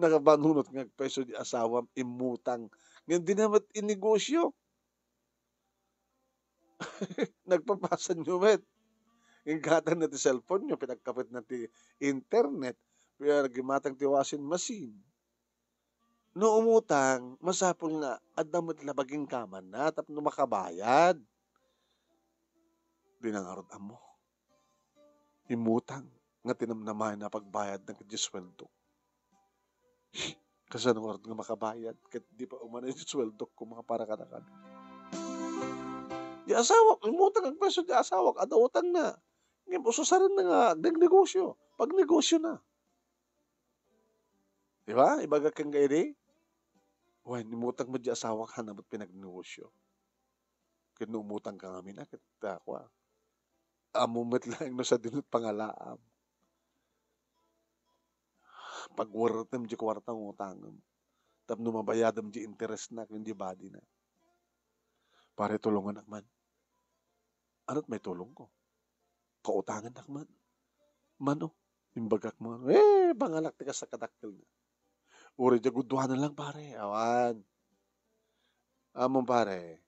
Nakabanunot nga agpayso ti asawam, immutang. Ngem dina met innegosio. Nagpapasanyo met. Inggatangna ti cellphonenyo, pinagkapetna ti internet, pinag-imatang ti washing machine. No umutang, masapul nga adda met labaginkamanna tapno makabayad. Dina ngarud ammo. Immutang nga tinamnamaenna pagbayadna ket diay sueldo. Kasano ngarud nga makabayad ket di pa umanay diay sueldok, koma, para kadakayo? Diay asawak, immutang agpayso diay asawak, adda utangna. Ngem ususarenna nga agnegnegosio. Pagnegosiona. Di ba? Ibagak kenka idi, wen, immutang met diay asawak, haanna met pinagnegosio. Ket no umutangka ngamin, a, ket, a, kua, ammom met laeng no sadino ti pangalaam. Pagwertem diay kuarta nga utangem tapno mabayadem diay interesna ken diay badina. Pare, tulonganak man. Ano't maitulongko? Kautangannak man. Mano, imbagak man. Eh, pangalak ti kasta kadakkelna. Uray diay guduanan lang, pare. Awan. Ammom, pare,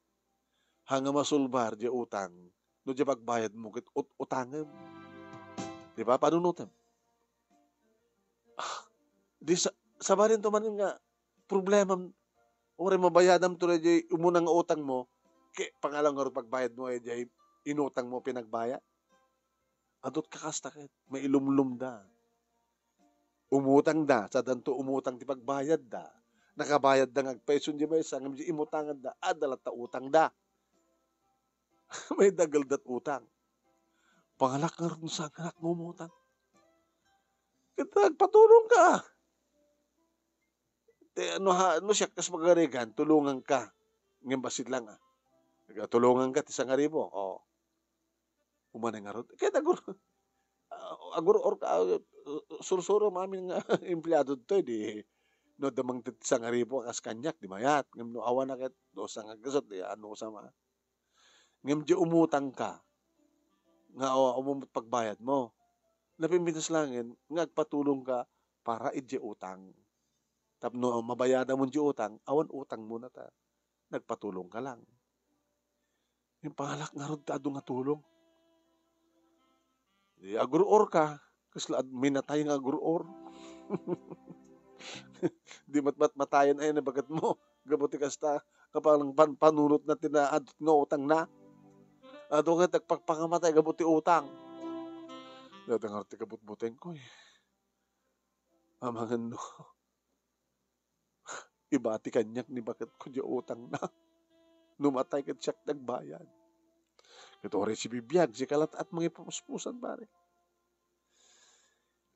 haan nga masulbar diay utang no diay pagbayadmo ket ut-utangem. Di ba? Panunotem. Ah, di sa-, sabalin to man nga problemam, uray mabayadam to diay umuna nga utangmo, ket pangalak ngarud pagbayadmo diay inutangmo pinagbayad. Adut kakasta ket, mailumlumda. Umutangda, sadanto umutang ti pagbayadda. Nakabayadda nga agpayson diay maysa, ngem diay imutanganda, adda latta utangda. May dageldat utang. Pangalak ngarud no saan nga umutang. Ket agpatulongka. Ti, no ha-, no siak kas pagarigan, tulonganka. Ngem bassit lang, a. Tulonganka ti sangaribu. O. Umanay ngarud. Ket agur-, a, agur-, or-, a, sursuro amin nga empleado toy, di, no adda mangted sangaribu a kas kaniak, di mayat. Ngem no awan a ket, dusa nga gasut, di, ano sa ma-, Ngem diay umutangka, nga aw-, awan met pagbayadmo. Napimpintas laengen nga agpatulongka para idiay utang. Tapno mabayadamon diay utang, awan utangmo nata. Nagpatulongka lang. Impangalak ngarud ta adu nga tulong. Di agur-orka, kasla ad-, minatay nga agur-or. Di matmatmatayen ay nabagatmo. Gapu ti kasta, nga parang pan-, panunotna ti naadut nga utangna. Adu nga nagpakpangamatay gapu ti utang. Dada ngarud ti kabutbutengko, eh. Amangan no. Ibati kaniak ni baketko diay utangna. No matay ket siak ti agbayad. Ket uray sibibiag, sika latta ti mangipamuspusan, pare.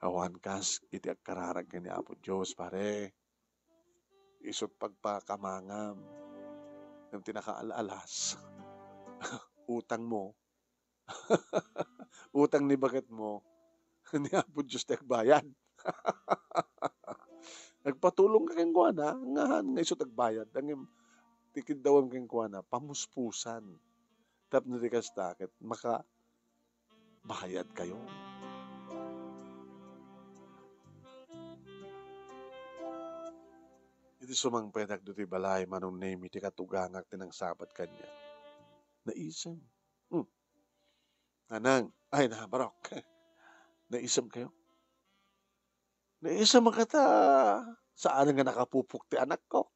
Awan kas iti agkararag ken ni Apo Dios, pare. Isut' pagpakamangam. Ngem ti nakaal-alas, utangmo. Utang ni baketmo, ni Apo Dios ti agbayad. Nagpatulongka kenkuana, ngahan nga isut' agbayad. Ngem ti kiddawem kenkuana, pamuspusan. Tapno ti kasta, ket makabayadkayo. Idi sumangpet dagitoy balay, Manong Nemy ti katugangak ti nangsabad kaniak. Naisem. Hmm. Nanang, ay, na, barok. Naisemkayo? Naisem kata, saan nga nakapupok ti anakko?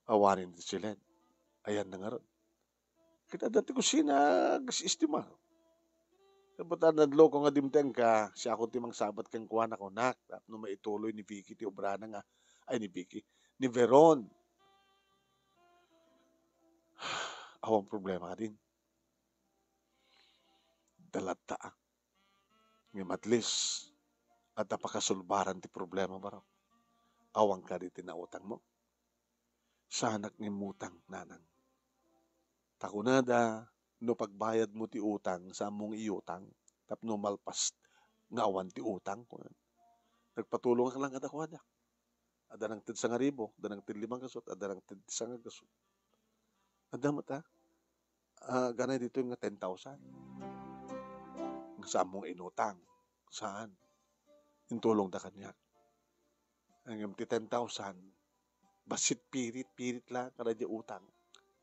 Awanen ti siled. Ayanna ngarud. Ket adda ti kusina, agsistima. Ket ta nadloko nga dimtengka, siakon ti mangsabat kenkuana, kunak, tapno maituloy ni Vicky ti obrana nga, ay, ni Vicky, ni Veron. Awan problema kadin. Dalatta. Ngem at least, adda pakasulbaran ti problema, barok. Awan kadi ti nautangmo. Saanak nga immutang, nanang. Ta kunada, no pagbayadmo ti utang, saanmo nga iutang. Tapno malpas nga awan ti utang, kunan. Nagpatulongak lang kadakuada. Adda nangted sangaribu, adda nangted limagasu, adda nangted sangagasu. Adda met, a, a, ganay ditoy nga ten thousand. Nga saanmo nga inutang. Saan? Intulongda kaniak. Ngem ti ten thousand, bassit pirit, pirit lang kadaydiay utang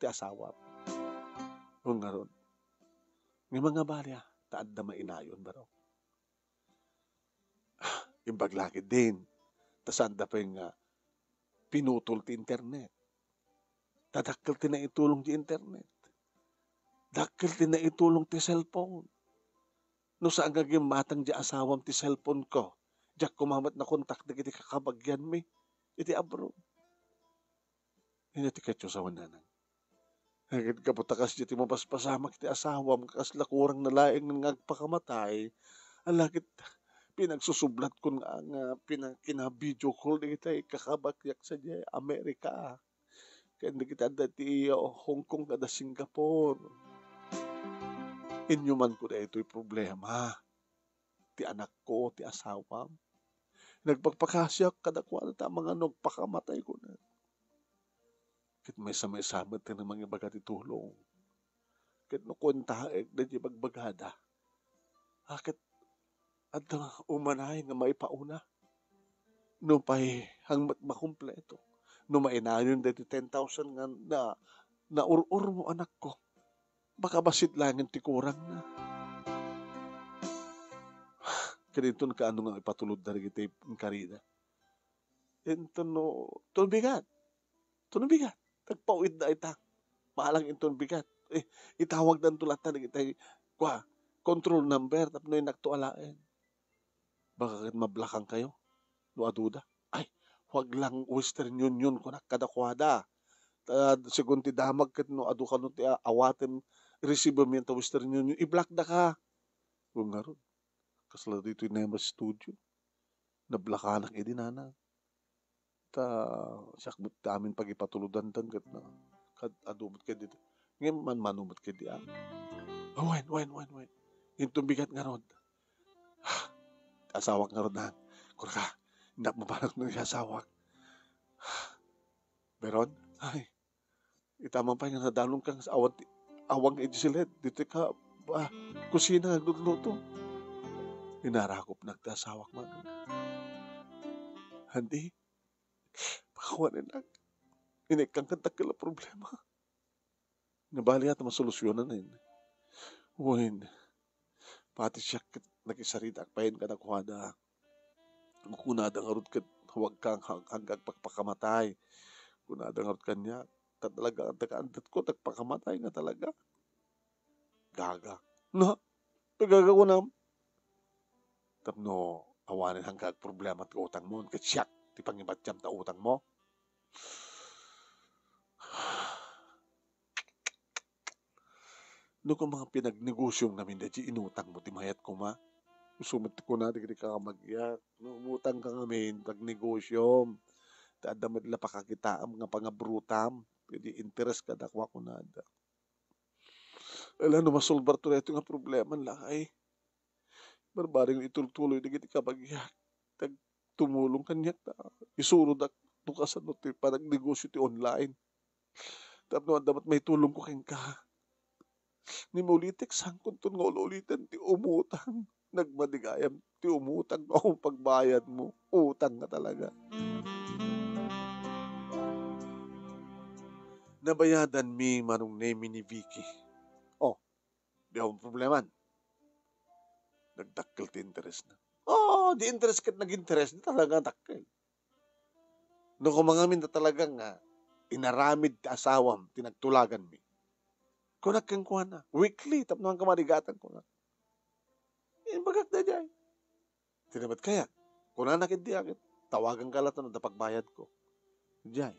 ti asawam. Wen ngarud, ngem ania balia, ta adda mainayon, barok. Imbag la ketdin, ta saanda pay nga pinutol ti internet. Ta dakkel ti naitulong ti internet. Dakkel ti naitulong ti cellphone. No saan nga gimmatang ti asawam ti cellphone ko, diak koma met nakontak dagiti kakabagianmi iti abroad. Ania ti ketdi a sawen, nanang? Ket gapu ta kasdiay ti mapaspasamak ti asawam, kasla kurangna laeng nga agpakamatay, ala ket pinagsusublatkon nga, nga pina-, kina-video call dagiti kakabagiak sadiay Amerika ken dagiti adda ti Hong Kong kada Singapore. Inyumanko daytoy problema ti anakko, ti asawam. Nagpakpakasiak kadakuada ta amangan no agpakamatay, kunak. Ket maysa-maysa met ti mangibaga ti tulong. Ket no kuentaek daydiay bagbagada, a, ket adda umanay nga maipauna. Nupay, hang met makumpleto. No mainayon daytoy ten thousand nga na, naur-urmo, anakko, baka bassit laengen ti kurangna. Ket inton kaano nga ipatulodda dagiti inkarida? Inton no, inton bigat. Inton bigat. Nagpauwidda ita. Maalang inton bigat. Eh, itawagdanto latta dagiti, kua, control number tapno innakto alaen. Baka ket mablakangkayo no aduda. Ay, huwag lang Western Union, kunak kadakuada. Ta, segun ti damag ket no adu kano ti a-, awatem, resibo mi ta Western Union, i-block daka. Wen ngarud, kasla ditoy Nema Studio. Nablakanak idi, nanang. Ta siak met ti amin pagipatulodantan ket na, kad-, adu met ketdi. Ngem manmano met ketdi, a. Oh, wen, wen, wen, wen. Inton bigat ngarud. Asawak ngarud, nang. Kunaka, innak mabanak no asawak. Veron? Ay, ita man pay nga nadalonka nga awan ti, awan nga idi siled. Ditoy ka, ba? kusina nga agluluto. Inarakopnak ti asawak man. Andi, pakawanenak. Inikkan ket dakkel a problema. Nabali a ta masolusyonan, eh. Wen, pati siak ket nakisaritak payen kadakuada. Kunada ngarud ket, "Huwag kang hag-, hanggang pagpakamatay." Kunada ngarud kaniak, ta talaga, ta kaandatko, nagpakamatay nga talaga. Gaga. Na, pagaga kunam. Tapno awanen hanggang agproblema ti utangmo, ket siak ti pangibatiam ta utangmo. No koma nga pinagnegosiom ngamin daydi inutangmo ti mayat koma, isu met ti kuna dagiti kabagiak, no umutangka ngamin, pagnegosiom, ta adda met la pakakitaam nga pangabrutam, ket interes kadakuada kunada. Ala, no masolbarto daytoy nga problema, lakay. Barbareng itultuloy dagiti kabagiak. Tag-, tumulong kaniak ta isurodak no kasano ti panagnegosio ti online. Tapno adda met maitulongko kenka. Ngem ulitek, sangkonton nga ul-uliten ti umutang. Nagmadi gayam ti umutang no pagbayadmo. Utang nga talaga. Nabayadanmi, Manong Nemi, ni Vicky. Oh, di ako problema. Nagdakkel ti interes na. Oo, di interes ket nag-interes, di talaga dakkel. No koma ngamin ta talaga nga inaramid ti asawam ti nagtulaganmi. Kunak kenkuana, weekly, tapno ang kamarigatan kunak. Imbagak daydiay. Ti namet kayat, kunana ketdi a ket, tawaganka latta no adda pagbayadko. Diay.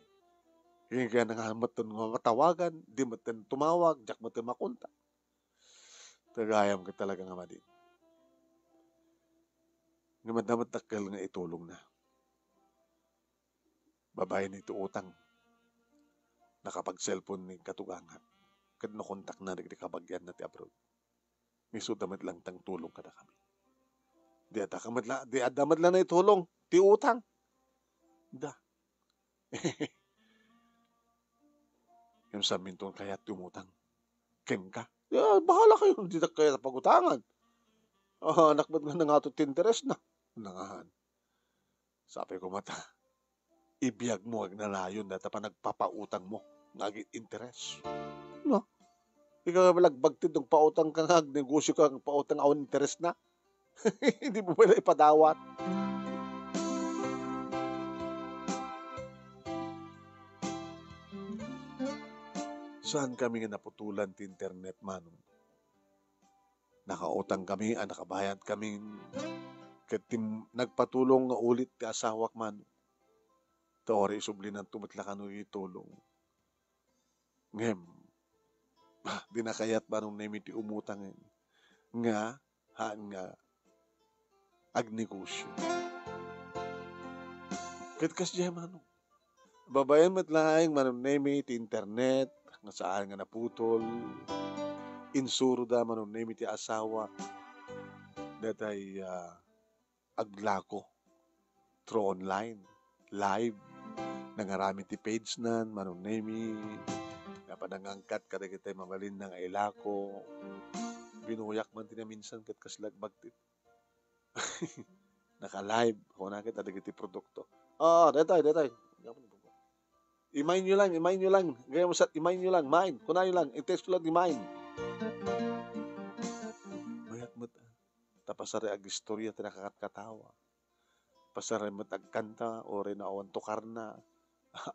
Kaya nga metten nga matawagan, di metten tumawag, diak metten makontak. Tagayam ket talaga nga madi. Nga maddamet dakkel nga itulongna. Babaen iti utang. Nakapag-cellphone ni katugangan. Ket nakontakna dagiti kabagianna ti abroad. Nga isuda met lang tang tulong kadakami. Di adda ka met la, di adda met la naitulong. Ti utang. Da. Ngem saminton kayat ti umutang kenka. Ya, bahala kayo, didak kayat pagutangan. Ah, anak met nga nangato ti interes na. Nangahan. Sabi ko mata, ibiag mo agnanayon data pa nagpapautang mo nga agi interes. No? Ikaw nga lagbagtid nung pautang ka nga, agnegosyo ka nga pautang awan interes na. Hindi mo pala ipadawat. Saan kami nga naputulan ti internet, Manong? Nakautang kami, a nakabayad kami. Ket ti nagpatulong nga ulit ti asawak, Manong. Ta uray isublinan to met la kano itulong. Ngem, ah, di na kayat, Manong Nemi, ti umutang nga, haan nga agnegosyo. Ket kasdiay, Manong. Babaen met laeng, Manong Nemi, ti internet, nga saan nga naputol. Insuroda, Manong Nemi, ti asawa. Datay, ah, aglako through online, live. Nangaramid ti page nan, Manong Nemi. Nga panangangkat kadagiti mabalin na nga ilako. Binuyak man ti naminsan ket kasla agbagtit. Naka-live. Kuna ket dagiti produkto. Ah, detay, detay. I-mine nyo lang, i-mine nyo lang. Gaya mo sa, i-mine nyo lang, mine. Kuna nyo lang, i-text ko lang di mine. Mayat met, ah. Ta pasar agistorya ti nakakatkatawa. Pasar met agkanta, uray no awan tukarna.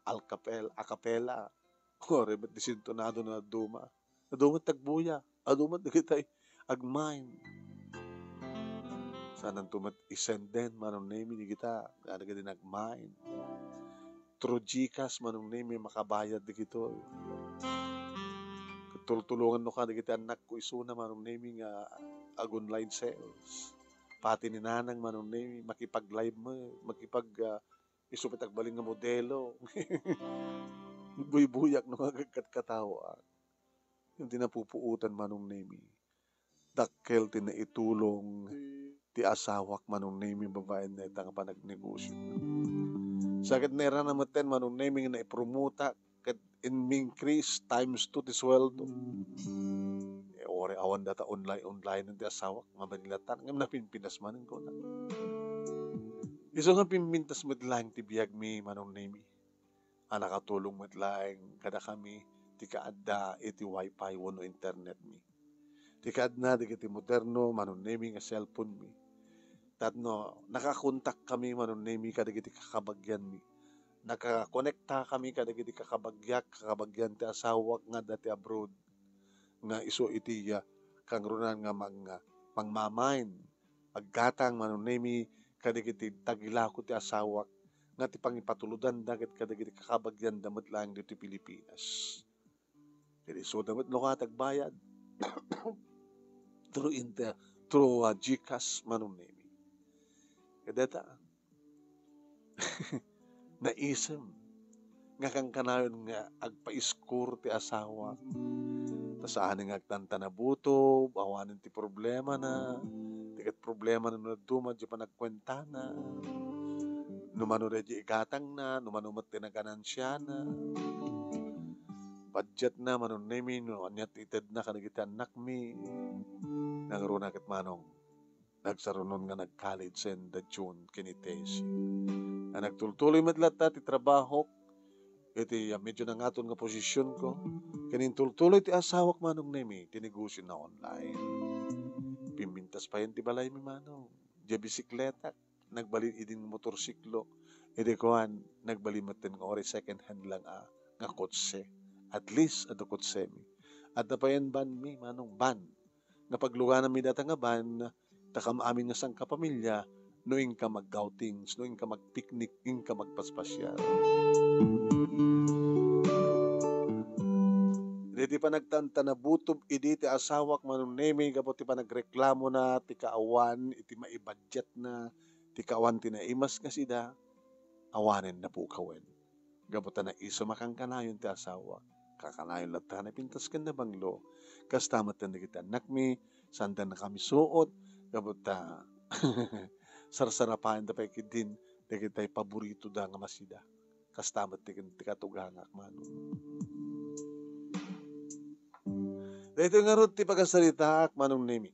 Alkapel-, a cappella. Uray met disintonado na duma. Adu met ti agbuya. Adu met dagitay agmine. Saananto met isenden, Manong Nemi, dagita, nga dagiti nagmine. Through GCash, Manong Nemi, makabayad dagitoy. Tultulonganno ka dagiti annakko isuna, Manong Nemi, nga ag-online sales. Pati ni Nanang, Manong Nemi, makipag-live mo, makipag, ah, isu met agbalin nga modelo. Buybuyak no nga agkatkatawa. Yung ti napupuotan, Manong Nemi. Dakkel ti naitulong ti asawak, Manong Nemi, babaen dayta nga panagnegosyo. Sa ket nairana metten, Manong Nemi, nga naipromotak ket in-increase times two ti sueldo. Uray awan data online-online ti asawak, mabalin latta, ngem napinpintas manen, kuna. Isu nga pimpintas met laeng ti biagmi, Manong Nemi, a nakatulong met laeng kadakami ti kaadda iti wifi wenno internetmi. Ti kaadna dagiti moderno, Manong Nemi, nga cellphonemi. Tapno nakakontak kami, Manong Nemi, kadagiti kakabagianmi. Nakakonekta kami kadagiti kakabagiak, kakabagian ti asawak nga adda ti abroad, nga isu iti, ah, kangrunan nga mang-, mangmamain, aggatang, Manong Nemi, kadagiti tagilako ti asawak, nga ti pangipatulodanda ket kadagiti kakabagianda met laeng ditoy Pilipinas. Ket isuda met no kayat agbayad through inter-, through, ah, GCash, Manong Nemi. Ket dayta, naisem nga kankanayon nga agpaiskur ti asawak. Ta saan nga agtantanabutob, awanen ti problemana, ti ket problemana no dadduma diay panagkuentana, no mano daydiay igatangna, no mano met ti naganansiana. Budgetna, Manong Nemi, no ania ti itedna kadagiti annakmi. Nangruna ket, Manong, nagsarunon nga nag-college senda June ken ni Tessie. A nagtultuloy met latta ti trabahok iti, ah, medyo nangaton nga posisionko. Ken intultuloy ti asawak, Manong Nemi, ti negosio na online. Pimpintas payen ti balaymi, Manong. Diay bisikletak, nagbalin idin nga motorsiklo. Idi kuan, nagbalin metten nga uray second hand lang a, nga kotse. At least, adda kotsemi. Adda payen vanmi, Manong, van. Nga paglugananmi dayta nga van, ta kam-amin nga sangkapamilya, no inka mag-outings, no inka mag-picnic, inka magpaspasiar. Idi panagtantanabutob idi ti asawak, Manong Nemi, gapu ti panagreklamona, ti kaawan iti maibudgetna, ti kaawan ti naimas nga sida, awanen napukawen. Gapu ta naisem a kankanayon ti asawak. Kankanayon latta napintas ken nabanglo. Kasta met dagiti annakmi, saanda nakami suot, gapu ta sarsarapaenda pay ketdin dagiti paboritoda nga masida. Kasta met ti, ti katugangak, Manong. Daytoy ngarud ti pakasaritaak, Manong Nemi.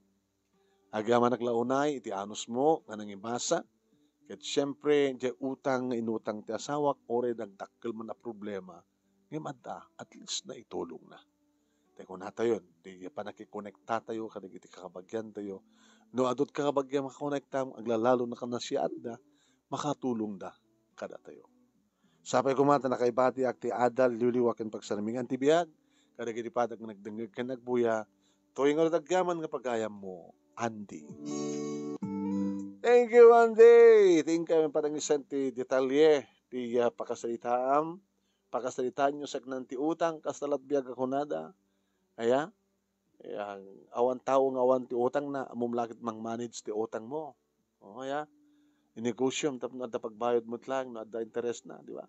Agyamanak la unay iti anusmo nga nangibasa, ket siempre, diay utang nga inutang ti asawak, uray nagdakkel man a problema, ngem adda, at least naitulongna. Ti kunatayon, ti pannakikonektatayo kadagiti kakabagiantayo. No adu ti kakabagiam a konektam, aglalalo na kanasiaatda, makatulongda kadatayo. Sapay koma ta nakaibatiak ti adal, liwliwa ken pagsarmingan ti biag kadagiti padak nga nagdengngeg ken nagbuya. Toy ngarud agyaman nga pagayammo, Andy. Thank you, Andy. Thank you, panangisan ti detalye ti, ah, pakasaritaam. Pakasaritaanyo saknaan ti utang, kasta la't biag a kunada. Aya? Ayan, awan tao nga awan ti utangna, ammom la ket mang-manage ti utangmo. O, aya? Inegosyom tapno adda pagbayad met laeng no adda interesna, di ba?